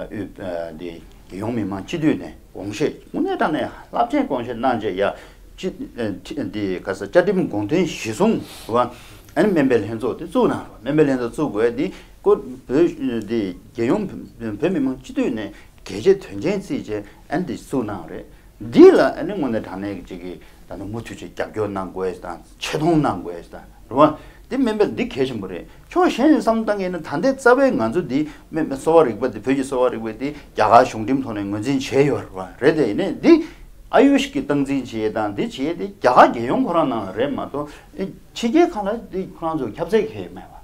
དབུས་འདི་རྒྱལ་ཡོངས་མི་མང་སྤྱི་འཐུས་ནས་དགོངས་བཞེས་དངོས་གནས་དྲང་གནས་རླབས་ཆེན་དགོངས་བཞེས་གནང་རྗེས་ཡ་སྤྱི་འདི་ག་ས་བཅའ་ཁྲིམས་དགོངས་དོན་གཞིར་བཟུང་བ་ཨ་ནི་སྨན་པའི་ལྷན་ཚོགས་འདི་བཙུགས་གནང་རོགས། སྨན་པའི་ལྷན་ཚོགས་བཙུགས་དགོས་འདི་ཀོ་བོད་འདི་རྒྱལ་ཡོངས་བོད་མི་མང་སྤྱི་འཐུས་ནས་གལ་ཆེ་དོན་ཆེན་བརྩིས་བྱས་ཨ་ནི་འདི་བཙུགས་གནང་རེད། འདི་ལ་ཨ་ནི་དངོས་གནས་དྲང་གནས་ཀྱི་ཅིག་གིས་ད་ནི་མུ་མཐུད་ཅིག་རྒྱབ་སྐྱོར་གནང་དགོས་དང་ཆེ་མཐོང་གནང་དགོས་དང་རེད་བ། འདི་སྨན་པ་འདི་གལ་ཆེན་པོ་རེད། ཕྱོགས་གཞན་ནས་བསམ་བློ་བཏང་མཁན་ནི་ད་ལྟའི་རྩ་བའི་ང་ཚོ་འདི་སྨན་གསོ་བ་རིག་པ་འདི་བོད་ཀྱི་གསོ་བ་རིག་པ་འདི་རྒྱ་གར་གཞུང་འབྲེལ་ཐོག་ནས་ངོས་འཛིན་བྱས་ཡོད་རེད་བ། རེད་དེ་ཡིན་ནའི་འདི་ཨ་ཡུཤ་གི་སྟངས་འཛིན་བྱེད་ཡས་དང་འདི་བྱེད་ཡས་འདི་རྒྱ་གར་རྒྱལ་ཡོངས་ཁོ་རང་ནང་ལ་རེད་མ་གཏོགས་ཨེ་ཕྱི་རྒྱལ་ཁག་ལ་འདི་ཁོ་རང་ཚོ་ཁྱབ་ཚད་གང་ཡང་མེད་བ།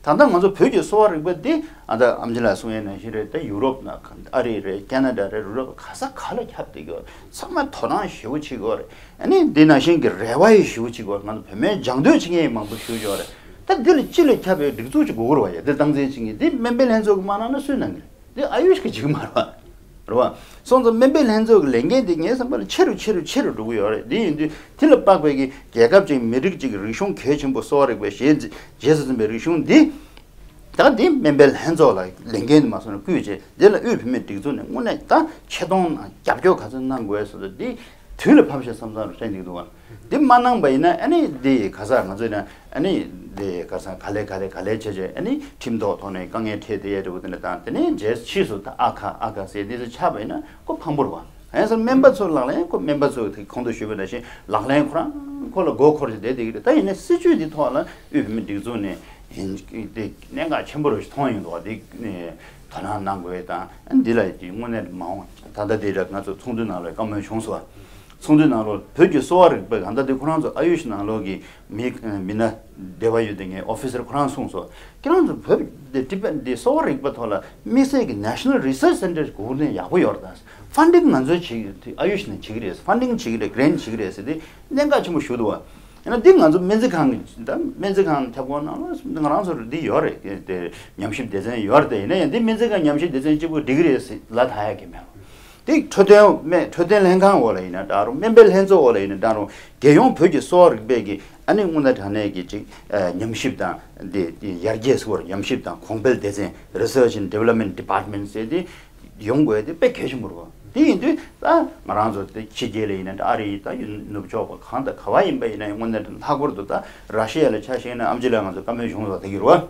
ད་ལྟ་ང་ཚོ་བོད་ཀྱི་གསོ་བ་རིག་པ་འདི་ཨ་ད་ཨམ་ཆི་ལགས་གསུང་ཡས་ནང་བཞིན་རེད། ད་ཡུ་རོབ་ན་ཨ་རི་རེད། ཁེ་ན་ཌ་རེད། ཡུ་རོབ་ག་ས་ག་ལ་ཁྱབ་བསྡད་ཀྱི་ཡོད་རེད། ཚང་མ་དོ་སྣང་ཞེ་པོ་བྱེད་ཀྱི་ཡོད་རེད། ཨ་ནི་འདི་ནང་བཞིན་གྱི་རེ་བ་ཡང་ཞེ་པོ་བྱེད་ཀྱི་ཡོད་རེད། ང་ཚོ་བོད་སྨན་སྦྱང་འདོད་བྱེད་མཁན་ཡང་མང་པོ་ཞེ་པོ་ཅིག་ཡོད་རེད། ད་འདི་ལ་སྤྱི་ལ་ཁྱབ་པའི་སྒྲིག་འཛུགས་ཅིག་དགོས་ཀྱི་རེད་བ་ཡ། འདི་སྟངས་འཛིན་བྱེད་མཁན་འདི་སྨན་པའི་ལྷན་ཚོགས་ཀྱིས་མ་གནང་ན་སུས་གནང་གི་རེད། འདི་ཨ་ཡུཤ་གི་ཅིག་མ་རེད་བ། རེད་བ། སོང་ཙང་སྨན་པའི་ལྷན་ཚོགས་ཀྱི་ལས་འགན་འདི་ངའི་བསམ་པ་ལ་ཆེ་རུ་ཆེ་རུ་ཆེ་རུ་འགྲོ་གི་ཡོད་རེད། འདི་ཡིན་དུས་དེ་ལ་དཔག་པའི་གི་རྒྱལ་ཁབ་ཅིག་མི་རིགས་ཅིག་གི་རིག་གཞུང་གལ་ཆེན་པོ་གསོ་བ་རིག་པའི་ཞེས་རྗེས་སུ་འཛིན་པའི་རིག་གཞུང་འདི་ད་འདི་སྨན་པའི་ལྷན་ཚོགས་ལ་ལས་འགན་འདི་མ་སོང་ན་བསྐུས་བྱས་འདི་ལ་དབུས་བོད་མིའི་སྒྲིག་འཛུགས་ནས་དངོས་གནས་ད་ཆེ་མཐོང་དང་རྒྱབ་སྐྱོར་ག་ཚོད་གནང་དགོས་སོ་སོ་འདི་དུས་ལ་བབ་ཤག་བསམ་བསམ་རུ་དྲན་འདུག་འདུག་བ། འདི་མ་གནང་པ་ཡིན་ན་ཨ་ནི་འདི་ག་ས་ང་ཚོས་ན་ཨ་ནི་འདི་ག་ས་ག་ལེ་ག་ལེ་ག་ལེ་བྱས་བྱས་ཨ་ནི་ཁྲིམས་ཐོག་ཐོག་ནས་དཀའ་ངལ་འཕྲད་དེ་ཡ་འདྲ་བོ་དེ་འདྲ་དང་དེ་ནས་རྗེས་ཕྱིས་སུ་ད་ཨ་ཁ་ཨ་ཁ་ཟེར་འདི་ཚོ་ཆགས་པ་ཡིན་ན་ཁོ་ཕངས་པོ་རེད་བ། ཡང་སེ་སྨན་པ་ཚོ་ལག་ལེན་ཁོ་སྨན་པ་ཚོ་དེ་གོང་དུ་ཞུས་པ་ནང་བཞིན་ལག་ལེན་ཁོ་རང་ཁོ་ལ་མགོ་འཁོར་བྱས་བསྡད་བསྡད་ཀྱི་རེད། ད་ཡིན་ནའི་སྲིད་ཇུས་འདི་ཐོག་ལ་དབུས་བོད་མིའི་སྒྲིག་འཛུགས་ནས་ཡིན་དེ་གནད་འགག་ཆེན་པོ་རུ་མཐོང་ཡོང་འདུག་བ། དེ་དོ་སྣང་གནང་དགོས་དང་འདི་ལ་དེ་དངོས་གནས་མ་འོངས་ད་ལྟ་དེ་ར་ང་ཚོ་ཚོགས་འདུ་ནང་ལ་བཀའ་མོལ་བྱུང་སོང་བ། ཚོགས་འདུའི་ནང་ལོགས་བོད་ཀྱི་གསོ་བ་རིག་པའི་གང་ལྟར་དེ་ཁོ་རང་ཚོ་ཨ་ཡུཤ་ནང་ལོགས་ཀྱི་མི་མི་སྣ་སྡེ་བ་ཡོད་དེ་ངའི་ཨོ་ཕི་སར་ཁོ་རང་གསུངས་སོ། ཁྱེད་རང་ཚོ་བོད་དེ་ཊི་བེཊ་དེ་གསོ་བ་རིག་པ་ཐོག་ལ་དམིགས་བསལ་གྱི་National Research Centre་གོ་སྐབས་ཡག་པོ་ཡོད་རེད་ད། ཕན་ཌིང་ང་ཚོས་བྱེད་ཨ་ཡུཤ་ནས་བྱེད་ཀྱི་རེད། ཕན་ཌིང་བྱེད་ཀྱི་རེད། གྷི་རེན་ཊི་བྱེད་ཀྱི་རེད་ཟེར་དེ་གནད་འགག་ཆེན་པོ་ཞིག་འདུག་བ། ཡིན་ན་འདི་ང་ཚོ་སྨན་རྩིས་ཁང་གི་ད་སྨན་རྩིས་ཁང་ཁྱབ་ཁོངས་ནང་ལ་ང་རང་ཚོར་འདི་ཡོད་རེད་དེ་ཉམས་ཞིབ་སྡེ་ཚན་ཡོད་རེད་དེ། ཡིན་ན་ཡང་འདི་སྨན་རྩིས་ཁང་ཉམས་ཞིབ་སྡེ་ཚན་གཅིག་པུ་འགྲིག་གི་རེད་ཟེར་ལབ་ཐུབ་ཡག་གི་མེད། དེ་འཕྲོད་བསྟེན་སྨན་འཕྲོད་བསྟེན་ལྷན་ཁང་འོག་ལ་ཡིན་ན་འདྲ་རུང་སྨན་པའི་ལྷན་ཚོགས་འོག་ལ་ཡིན་ན་འདྲ་རུང་རྒྱལ་ཡོངས་བོད་ཀྱི་གསོ་བ་རིག་པའི་གི་ཨ་ནི་དངོས་གནས་དྲང་གནས་ཀྱི་ཅིག་ཉམས་ཞིབ་དང་དེ་ཡར་རྒྱས་སུ་བར་ཉམས་ཞིབ་དང་གོང་འཕེལ་སྡེ་ཚན་Research and Development Department་ཟེར་དེ་ཡོང་དགོས་དེ་དཔེ་གལ་ཆེན་པོ་རེད་བ། དེ་ཡིན་དུས་ད་ང་རང་ཚོ་དེ་ཕྱི་རྒྱལ་ལ་ཡིན་ན་འདྲ་ཨ་རི་ད་ཡུལ་ནུབ་ཕྱོགས་པ་གང་དང་ག་བ་ཡིན་པ་ཡིན་ན་དངོས་གནས་ལྷག་པར་དུ་ད་ར་ཤི་ཡ་ལ་ཆ་བཞག་ན་ཨེམ་ཆི་ལགས་ང་ཚོ་བཀའ་མོལ་བྱུང་སོང་དེ་གི་རེད་བ།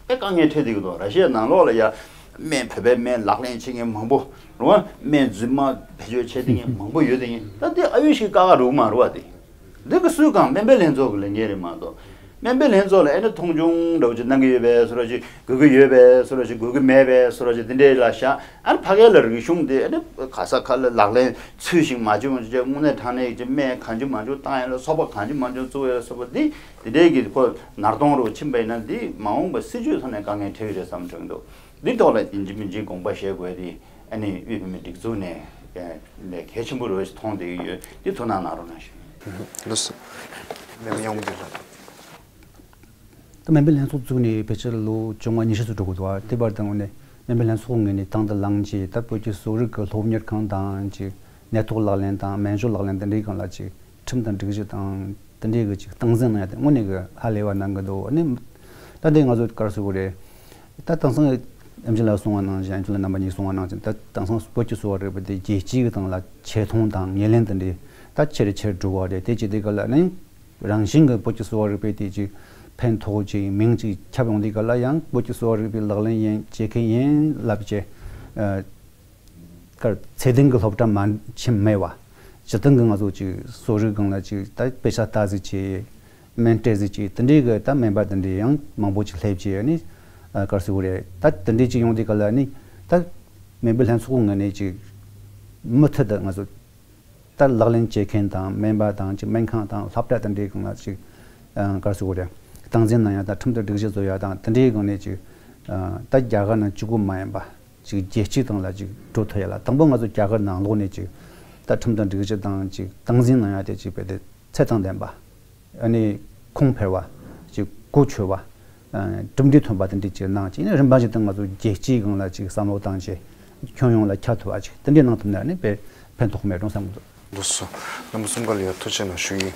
དཔེ་དཀའ་ངལ་འཕྲད་བསྡད་ཀྱི་འདུག་ར་ཤི་ཡ་ནང་ལོགས་ལ་ཡ་སྨན་བོད་པའི་སྨན་ལག་ལེན་བྱེད་མཁན་མང་པོ་རེད་བ། སྨན་རྫུན་མ་བེད་སྤྱོད་བྱེད་བསྡད་མཁན་མང་པོ་ཡོད་དེ་ཡིན་ད་དེ་ཨ་ཡུ་ཤི་ཀ་ཀ་རུ་མ་རུ་བ་དེ། འདི་གི་སུའི་གང་སྨན་པའི་ལྷན་ཚོགས་ཀྱི་ལས་འགན་རེད་མ་གཏོགས། སྨན་པའི་ལྷན་ཚོགས་ལ་ཨེ་ནི་མཐོང་ཆུང་འདྲ་བོ་ཅིག་གནང་གི་ཡོད་པས་སུ་ར་ཅིག་དགོས་ཀྱི་ཡོད་པས་སུ་ར་ཅིག་དགོས་ཀྱི་མེད་པས་སུ་ར་ཅིག་འདི་འདྲའི་ལ་བཞག་ཨ་ནི་ཕ་གའི་ལ་རིག་གཞུང་དེ་ཨེ་ནི་ག་ས་ག་ལ་ལག་ལེན་ཚུལ་བཞིན་མ་བྱུང་ཅིག་དངོས་གནས་དྲང་གནས་ཀྱི་སྨན་གང་བྱུང་མང་བྱུང་བཏང་ཡ་ལ་སོགས་པ་གང་བྱུང་མང་བྱུང་བཙུགས་ཡ་ལ་སོགས་པ་འདི་དེ་འདྲའི་གི་ཁོ་ནར་གཏོང་རུ་ཕྱིན་པ་ཡིན་ན་འདི་མ་འོངས་པ་སྲིད་ཇུས་ཐོག་ནས་དཀའ་ངལ་འཕྲད་ཀྱི་རེད་བསམ་དྲན་འདུག་འདི་ཐོག་ལ་ཡིན་གཅིག་མིན་གཅིག་དགོངས་པ་བཞེས་དགོས་དེ། ཨ་ནི་དབུས་བོད་མིའི་སྒྲིག་འཛུགས་ནས་ཨ་ནི་གལ་ཆེན་པོ་རེད་ཅེས་མཐོང་བསྡད་ཀྱི་ཡོད། འདི་ཐུགས་སྣང་གནང་རོགས་གནང་ཞུ། ལགས་སོ། སྨན་པ་གཡང་འཛོམས་ལགས། ད་སྨན་པའི་ལྷན་ཚོགས་བཙུགས་ནས་ཕལ་ཆེར་ལོ་བཅོ་ལྔ་ཉི་ཤུ་ཙམ་འགྲོ་གི་འདུག་དེ་བར་དུ་ནས་སྨན་པའི་ལྷན་ཚོགས་ངོས་ནས་དང་དུ་བླངས་ཀྱིས་ད་བོད་ཀྱི་གསོ་རིག་གི་སློབ་གཉེར་ཁང་དང་ཅིག་ནད་ཐོག་ལག་ལེན་དང་སྨན་སྦྱོར་ལག་ལེན་དེ་འདྲའི་སྒང་ལ་ཅིག་ཁྲིམས་དང་སྒྲིག་གཞི་དང་དེ་འདྲའི་གི་ཅིག་སྟངས་འཛིན་གནང་ཡ་དེ་དངོས་གནས་གི་ཧ་ལས་པ་གནང་གི་འདུག་ཨ་ནི་ད་འདི་ང་ཚོ་ག་རེ་ཟེར་དགོས་རེད། ད་དེང་སང་ཨེམ་ཆི་ལགས་གསུངས་པ་ནང་བཞིན་ཨེམ་ཆི་ལགས་རྣམ་པ་གཉིས་གསུངས་པ་ནང་བཞིན་ད་དེང་སང་བོད་ཀྱི་གསོ་བ་རིག་པ་དེ་རྒྱལ་སྤྱིའི་སྟེང་ལ་ཆེ་མཐོང་དང་ངོས་ལེན་དེ་འདྲའི་ད་ཆེ་རུ་ཆེ་རུ་འགྲོ་བ་རེད། དེ་བྱེད་དུས་ག་ལ་ནི་རང་བཞིན་གྱི་བོད་ཀྱི་གསོ་བ་རིག་པའི་དེ་ཅིག་ཕན་ཐོགས་ཅིག་མིང་ཅིག་ཁྱབ་ཡོང་དུས་ག་ལ་ཡང་བོད་ཀྱི་གསོ་བ་རིག་པའི་ལག་ལེན་ཡིན་བྱེད་མཁན་ཡིན་ལབ་བྱས། ཨ། ཀར་ཚད་ལྡན་གྱི་སློབ་གྲྭ་མ་ཕྱིན་མེད་བ། སྤྱིར་བཏང་གི་ང་ཚོ་ཅིག་གསོ་རིག་སྒང་ལ་ཅིག་ད་དཔེ་ཆ་ལྟ་ཟིག་བྱས། སྨན་སྤྲད་ཟིག་བྱས། དེ་འདྲའི་གི་ད་སྨན་པ་དེ་འདྲའི་ཡང་མང་པོ་ཅིག་སླེབས་བྱས་ནི། ཨ། ག་རེ་ཟེར་དགོས་རེད། ད་དེ་འདྲའི་ཅིག་ཡོང་དུས་ག་ལ་ནི་ད་སྨན་པའི་ལྷན་ཚོགས་ངོས་ནས་ཅིག་མུ་མཐུད་དུ་ང་ཚོ་ད་ལག་ལེན་བྱེད་མཁན་དང་སྨན་པ་དང་ཅིག་སྨན་ཁང་དང་སློབ་གྲྭ་དེ་འདྲའི་སྒང་ལ་ཅིག་ཨ། ག་རེ་ཟེར་དགོས་རེད། སྟངས་འཛིན་གནང་ཡ་དང་ཁྲིམས་དང་སྒྲིག་གཞི་བཟོ་ཡ་དང་དེ་འདྲའི་སྒང་ནས་ཅིག་ཨ། ད་རྒྱ་གར་ནང་གཅིག་པུ་མ་ཡིན་པ། ཅིག་རྒྱལ་སྤྱིའི་སྟེང་ལ་ཅིག་འགྲོ་ཐུབ་ཡ་ལ་དང་པོ་ང་ཚོ་རྒྱ་གར་ནང་ལོགས་ནས་ཅིག་ད་ཁྲིམས་དང་སྒྲིག་གཞི་དང་ཅིག་སྟངས་འཛིན་གནང་ཡ་དེ་ཅིག་རྦད་དེ་ཚད་དང་ལྡན་པ། ཨ་ནི་གོང་འཕེལ་བ། ཅིག་གོ་ཆོད་པ། ཨ། གྲུབ་འབྲས་ཐོན་པ་དེ་འདྲ་ཅིག་གནང་ཅིག་ནི་རིམ་པ་བཞིན་དུ་ང་ཚོ་རྒྱལ་སྤྱིའི་སྒང་ལ་ཅིག་བསམ་བློ་བཏང་བྱས་ཁྱོན་ཡོངས་ལ་ཁྱབ་ཐུབ་པ་ཅིག་དེ་འདྲ་གནང་ཐུབ་ན་ནི་དཔེ་ཕན་ཐོགས་མེད་འགྲོ་བསམ་གི་འདུག་ལགས་སོ། རྣམ་པ་གསུམ་ཀ་ལ་ཡང་ཐུགས་རྗེ་ཆེ་གནང་ཞུ་ཡིན།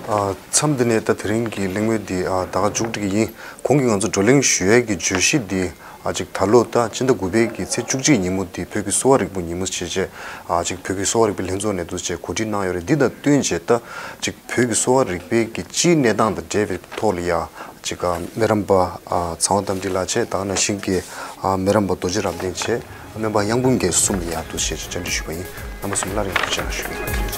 ཨ། མཚམས་འདི་ནས་ད་དེ་རིང་གི་གླེང་མོལ་འདི་ཨ་ད་ག་མཇུག་སྒྲིལ་གྱི་ཡིན། གོང་གི་ང་ཚོ་བགྲོ་གླེང་ཞུ་ཡས་ཀྱི་བརྗོད་གཞི་འདི་ཨ་ཅིག་ད་ལོ་ད་སྤྱི་ཟླ་དགུ་པའི་གི་ཚེས་བཅུ་གཅིག་ཉིན་མོ་འདི་བོད་ཀྱི་གསོ་བ་རིག་པ་ཉིན་མོ་བྱས་བྱས་ཨ་ཅིག་བོད་ཀྱི་གསོ་བ་རིག་པའི་ལྷན་ཚོགས་ནས་འདུག་བྱས་གོ་སྒྲིག་གནང་ཡོད་རེད། འདི་དང་བསྟུན་བྱས་ད་ཅིག་བོད་ཀྱི་གསོ་བ་རིག་པའི་གི་སྤྱིའི་གནས་སྟངས་དང་འབྲེལ་བའི་ཐོག་ལ་ཡ་ཅིག་ཨ་སྨན་རམས་པ་ཨ་ཚངས་པ་རྟ་མགྲིན་ལགས་བྱས་ད་ག་ནང་བཞིན་གྱི་ཨ་སྨན་རམས་པ་རྡོ་རྗེ་རབ་བརྟན་བྱས། སྨན་པ་གཡང་འབུམ་རྒྱལ་གསུམ་ལ་ཡང་འདུག་ཞེས་བཅར་འདྲི་ཞུས་པ་ཡིན། རྣམ་པ་གསུམ་སླར་ཡང་ཐུགས་རྗེ་ཆེ་ཞུ་ཡིན།